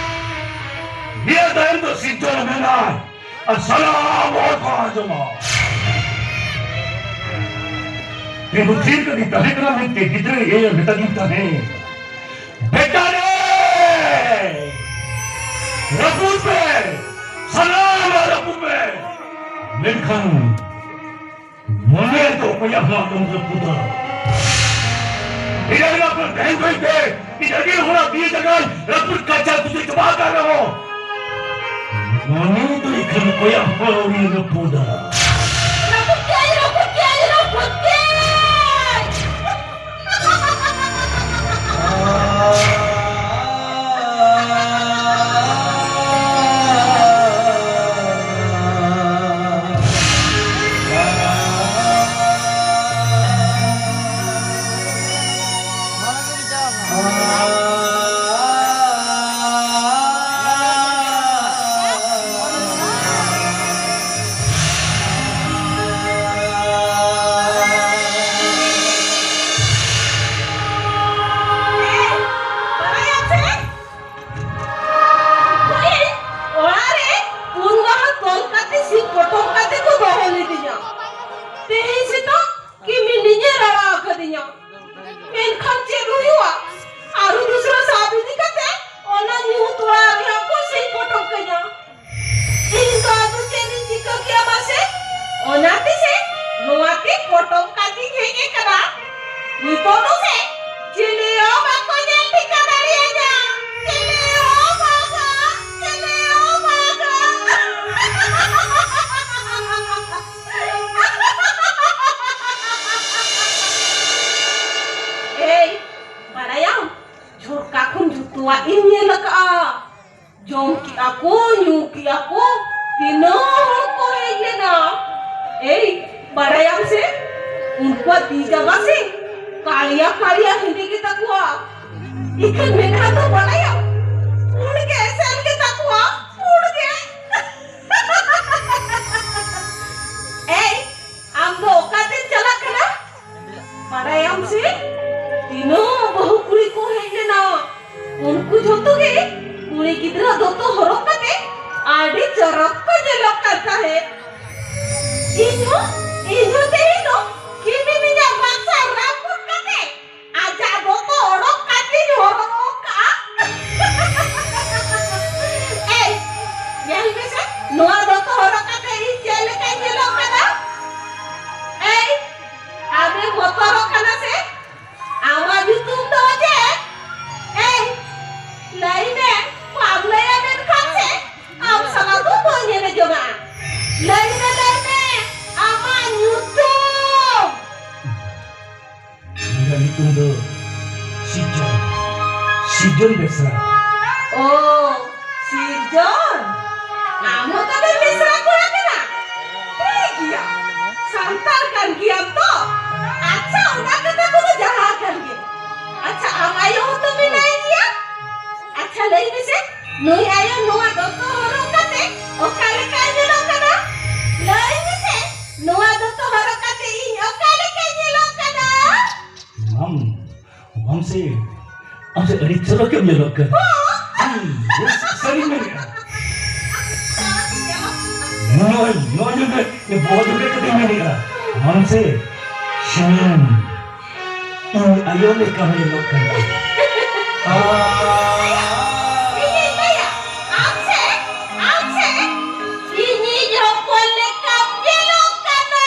ᱱᱤᱭᱟᱹ ᱛᱟᱭᱚᱢ ᱫᱚ ᱥᱤᱨᱡᱚᱱ ᱢᱮᱱᱟᱭ᱾ ᱟᱨ ᱥᱟᱱᱟᱢ ᱦᱚᱲ ᱠᱚ ᱟᱸᱡᱚᱢᱟ᱾ ᱛᱤᱸᱜᱩ ᱛᱷᱤᱨ ᱠᱟᱛᱮᱧ ᱛᱟᱦᱮᱸ ᱠᱟᱱᱟ, ᱢᱤᱫᱴᱮᱡ ᱜᱤᱫᱽᱨᱟᱹ ᱤᱭᱟᱹ ᱢᱮᱛᱟᱫᱤᱧ ᱛᱟᱦᱮᱸ, ᱵᱮᱴᱟ ᱨᱮ, ᱨᱟᱹᱯᱩᱫ ᱯᱮ, ᱥᱟᱱᱟᱢᱟᱜ ᱨᱟᱹᱯᱩᱫ ᱯᱮ, ᱢᱮᱱᱠᱷᱟᱱ ᱢᱚᱱᱮ ᱫᱚ ᱚᱠᱚᱭᱟᱜ ᱦᱚᱸ ᱟᱞᱚᱢ ᱨᱟᱹᱯᱩᱫᱟ᱾ ᱤᱧ ᱟᱹᱰᱤ ᱟᱯᱱᱟᱨ ᱛᱟᱦᱮᱱ ᱠᱷᱚᱱ ᱛᱮ ᱤᱧ ᱟᱹᱰᱤ ᱦᱚᱲᱟᱜ ᱛᱤ ᱡᱟᱸᱜᱟᱧ ᱨᱟᱹᱯᱩᱫ ᱠᱟᱪᱟ ᱛᱩᱡᱮ ᱪᱟᱵᱟ ᱟᱠᱟᱫ ᱨᱮᱦᱚᱸ, ᱢᱚᱱᱮ ᱫᱚ ᱮᱠᱷᱟᱱ ᱚᱠᱚᱭᱟᱜ ᱦᱚᱸ ᱟᱹᱣᱨᱤ ᱨᱟᱹᱯᱩᱫᱟ᱾ ᱨᱟᱹᱯᱩᱫ ᱠᱮᱫ, ᱨᱟᱹᱯᱩᱫ ᱠᱮᱫ, ᱨᱟᱹᱯᱩᱫ ᱠᱮᱫ᱾ ᱚᱲᱟᱜ ᱨᱮ ᱯᱩᱱ ᱢᱟᱦᱟ ᱛᱚᱞ ᱠᱟᱛᱮ ᱥᱤᱧ ᱯᱚᱴᱚᱢ ᱠᱟᱛᱮ ᱠᱚ ᱫᱚᱦᱚ ᱞᱤᱫᱤᱧᱟ᱾ ᱛᱮᱦᱮᱧ ᱥᱮᱛᱟᱜ ᱠᱤᱢᱤᱱᱤᱧ ᱨᱟᱲᱟ ᱟᱠᱟᱫᱤᱧᱟ᱾ ᱢᱮᱱᱠᱷᱟᱱ ᱪᱮᱫ ᱦᱩᱭᱩᱜᱼᱟ? ᱟᱹᱨᱩ ᱫᱩᱥᱨᱟ ᱥᱟᱵ ᱤᱫᱤ ᱠᱟᱛᱮ ᱚᱱᱟ ᱧᱩᱛ ᱚᱲᱟᱜ ᱨᱮᱦᱚᱸ ᱠᱚ ᱥᱤᱧ ᱯᱚᱴᱚᱢ ᱠᱟᱹᱧᱟ᱾ ᱤᱧ ᱫᱚ ᱟᱫᱚ ᱪᱮᱫ ᱤᱧ ᱪᱤᱠᱟᱹ ᱠᱮᱭᱟ ᱢᱟᱥᱮ? ᱚᱱᱟ ᱛᱮᱥᱮ ᱱᱚᱣᱟ ᱛᱮ ᱯᱚᱴᱚᱢ ᱠᱟᱛᱮᱧ ᱦᱮᱡ ᱟᱠᱟᱱᱟ᱾ ᱱᱤᱛᱚᱜ ᱫᱚ ᱥᱮ ᱪᱤᱞᱤ ᱦᱚᱸ ᱵᱟᱠᱚ ᱧᱮᱞ ᱴᱷᱤᱠᱟᱹ ᱫᱟᱲᱮᱭᱟᱹᱧᱟ᱾ ᱪᱤᱞᱤ ᱦᱚᱸ ᱵᱟᱝᱟ, ᱪᱤᱞᱤ ᱦᱚᱸ ᱵᱟᱝᱟ᱾ ᱮᱭ, ᱵᱟᱲᱟᱭᱟᱢ, ᱡᱷᱚᱨᱠᱟ ᱠᱷᱚᱱ ᱡᱷᱚᱛᱚᱣᱟᱜ ᱤᱧ ᱧᱮᱞ ᱟᱠᱟᱫᱼᱟ᱾ ᱡᱚᱢ ᱠᱮᱜᱼᱟ ᱠᱚ, ᱧᱩ ᱠᱮᱜᱼᱟ ᱠᱚ, ᱛᱤᱱᱟᱹᱜ ᱦᱚᱲ ᱠᱚ ᱦᱮᱡ ᱞᱮᱱᱟ᱾ ᱮᱭ, ᱵᱟᱲᱟᱭᱟᱢ ᱥᱮ, ᱩᱱᱠᱩᱣᱟᱜ ᱛᱤ ᱡᱟᱸᱜᱟ ᱥᱮ ᱠᱟᱲᱤᱭᱟ ᱠᱟᱲᱤᱭᱟ ᱦᱮᱸᱫᱮ ᱜᱮ ᱛᱟᱠᱚᱣᱟ᱾ ᱤᱠᱷᱟᱹᱱ ᱢᱮᱫᱦᱟ ᱫᱚ ᱵᱟᱲᱟᱭᱟᱢ, ᱯᱩᱸᱰ ᱜᱮ ᱮᱥᱮᱞ ᱜᱮ ᱛᱟᱠᱚᱣᱟ, ᱯᱩᱸᱰ ᱜᱮ᱾ ᱮᱭ, ᱟᱢ ᱫᱚ ᱚᱠᱟᱛᱮᱢ ᱪᱟᱞᱟᱜ ᱠᱟᱱᱟ? ᱵᱟᱲᱟᱭᱟᱢ ᱥᱮ, ᱛᱤᱱᱟᱹᱜ ᱵᱟᱹᱦᱩ ᱠᱩᱲᱤ ᱠᱚ ᱦᱮᱡ ᱞᱮᱱᱟ, ᱩᱱᱠᱩ ᱡᱷᱚᱛᱚ ᱜᱮ ᱠᱩᱲᱤ ᱜᱤᱫᱽᱨᱟᱹ ᱫᱚᱛᱚ ᱦᱚᱨᱚᱜ ᱠᱟᱛᱮ ᱟᱹᱰᱤ ᱪᱚᱨᱚᱠ ᱠᱚ ᱧᱮᱞᱚᱜ ᱠᱟᱱ ᱛᱟᱦᱮᱸᱫ᱾ ᱤᱧ ᱦᱚᱸ, ᱤᱧ ᱦᱚᱸ ᱛᱮᱦᱮᱧ ᱫᱚ ᱠᱤᱢᱤᱱᱤᱧᱟᱜ ᱵᱟᱠᱥᱟ ᱨᱟᱹᱯᱩᱫ ᱠᱟᱛᱮ ᱟᱡᱟᱜ ᱫᱚᱛᱚ ᱚᱰᱚᱠ ᱠᱟᱛᱮᱧ ᱦᱚᱨᱚᱜ ᱱᱚᱣᱟ ᱫᱚᱛᱚ ᱦᱚᱨᱚᱜ ᱠᱟᱛᱮ ᱤᱧ ᱪᱮᱫ ᱞᱮᱠᱟᱧ ᱧᱮᱞᱚᱜ ᱠᱟᱱᱟ? ᱮᱭ, ᱟᱢᱮᱢ ᱵᱚᱛᱚᱨᱚᱜ ᱠᱟᱱᱟ ᱥᱮ? ᱟᱢᱟᱜ ᱧᱩᱛᱩᱢ ᱫᱚ ᱪᱮᱫ? ᱮᱭ, ᱞᱟᱹᱭ ᱢᱮ, ᱵᱟᱢ ᱞᱟᱹᱭᱟ ᱢᱮᱱᱠᱷᱟᱱ ᱥᱮ ᱟᱢ ᱥᱟᱞᱟᱜ ᱫᱚ ᱵᱟᱹᱧ ᱮᱱᱮᱡᱚᱜᱼᱟ᱾ ᱞᱟᱹᱭ ᱢᱮ, ᱞᱟᱹᱭ ᱢᱮ, ᱟᱢᱟᱜ ᱧᱩᱛᱩᱢ? ᱤᱧᱟᱹᱜ ᱧᱩᱛᱩᱢ ᱫᱚ ᱥᱤᱨᱡᱚᱱ, ᱥᱤᱨᱡᱚᱱ ᱵᱮᱥᱨᱟ᱾ ᱳ, ᱥᱤᱨᱡᱚᱱ, ᱟᱢ ᱦᱚᱸ ᱛᱚᱵᱮ ᱵᱮᱥᱨᱟ ᱠᱚᱲᱟ ᱠᱟᱱᱟ? ᱴᱷᱤᱠ ᱜᱮᱭᱟ, ᱥᱟᱱᱛᱟᱲ ᱠᱟᱱ ᱜᱮᱭᱟᱢ ᱛᱚ? ᱟᱪᱪᱷᱟ, ᱚᱱᱟ ᱠᱟᱛᱷᱟ ᱠᱚᱫᱚ ᱡᱟᱦᱟᱸ ᱠᱟᱱ ᱜᱮ᱾ ᱟᱪᱪᱷᱟ, ᱟᱢ ᱟᱭᱳ ᱦᱚᱸᱛᱚ ᱢᱮᱱᱟᱭ ᱜᱮᱭᱟ᱾ ᱟᱪᱪᱷᱟ, ᱞᱟᱹᱭ ᱢᱮᱥᱮ, ᱱᱩᱭ ᱟᱭᱳ ᱱᱚᱣᱟ ᱫᱚᱛᱚ ᱦᱚᱨᱚᱜ ᱠᱟᱛᱮ ᱚᱠᱟ ᱞᱮᱠᱟᱭ ᱧᱮᱞᱚᱜ ᱠᱟᱱᱟ? ᱞᱟᱹᱭ ᱢᱮᱥᱮ, ᱱᱚᱣᱟ ᱫᱚᱛᱚ ᱦᱚᱨᱚᱜ ᱠᱟᱛᱮ ᱤᱧ ᱚᱠᱟ ᱞᱮᱠᱟᱧ ᱧᱮᱞᱚᱜ ᱠᱟᱱᱟ? ᱢᱟᱢ, ᱢᱟᱢᱥᱤ, ᱟᱢ ᱥᱮ ᱟᱹᱰᱤ ᱪᱚᱨᱚᱠ ᱮᱢ ᱧᱮᱞᱚᱜ ᱠᱟᱱᱟ᱾ ᱦᱚᱸ? ᱦᱩᱸ, ᱵᱮᱥ ᱥᱟᱹᱨᱤᱧ ᱢᱮᱱᱮᱫᱼᱟ᱾ ᱱᱚᱜᱼᱚᱭ, ᱱᱚᱜᱼᱚᱭ ᱧᱮᱞ ᱢᱮ, ᱵᱚᱦᱚᱜ ᱡᱚᱵᱮ ᱠᱟᱛᱮᱧ ᱢᱮᱱᱮᱫᱼᱟ᱾ ᱢᱟᱢᱥᱤ, ᱥᱩᱱᱩᱢ᱾ ᱤᱧ ᱟᱭᱳ ᱞᱮᱠᱟ ᱧᱮᱞᱚᱜ ᱠᱟᱱᱟ᱾ ᱤᱧᱤᱧ ᱞᱟᱹᱭᱟ, ᱟᱢ ᱥᱮ, ᱟᱢ ᱥᱮ, ᱤᱧᱤᱡ ᱦᱚᱯᱚᱱ ᱞᱮᱠᱟᱢ ᱧᱮᱞᱚᱜ ᱠᱟᱱᱟ᱾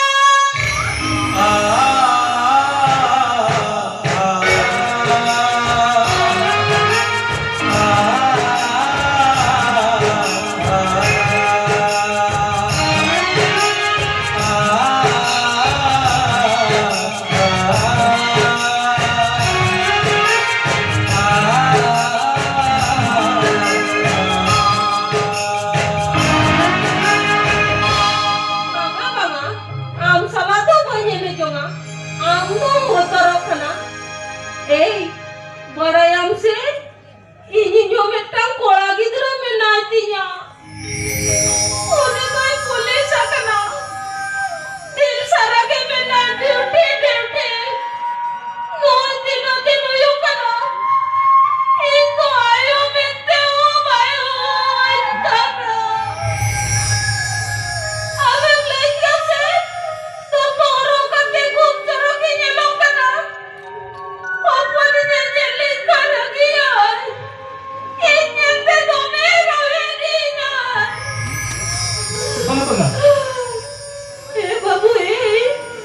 ᱮ ᱵᱟᱹᱵᱩ, ᱮ᱾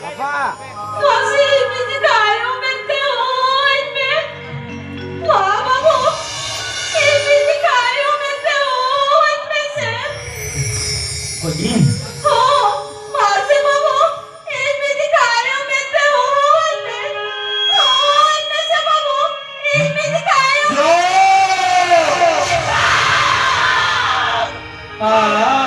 ᱵᱟᱵᱟ᱾ ᱢᱟᱥᱮ ᱤᱧ ᱢᱤᱫ ᱠᱟᱭᱚ ᱢᱮᱱᱛᱮ ᱦᱚᱦᱚᱣᱟᱹᱧ ᱢᱮ᱾ ᱢᱟ ᱵᱟᱹᱵᱩ, ᱤᱧ ᱢᱤᱫ ᱠᱟᱭᱚ ᱢᱮᱱᱛᱮ ᱦᱚᱦᱚᱣᱟᱹᱧ ᱢᱮ ᱥᱮ᱾ ᱚᱠᱚᱭ ᱤᱧ? ᱦᱚᱸ, ᱢᱟᱥᱮ ᱵᱟᱹᱵᱩ, ᱤᱧ ᱢᱤᱫ ᱠᱟᱭᱚ ᱢᱮᱱᱛᱮ ᱦᱚᱦᱚᱣᱟᱹᱧ ᱢᱮ᱾ ᱦᱚᱦᱚᱣᱟᱹᱧ ᱢᱮ ᱥᱮ ᱵᱟᱹᱵᱩ, ᱤᱧ ᱢᱤᱫ ᱠᱟᱭᱚ᱾ ᱭᱳ! ᱟ-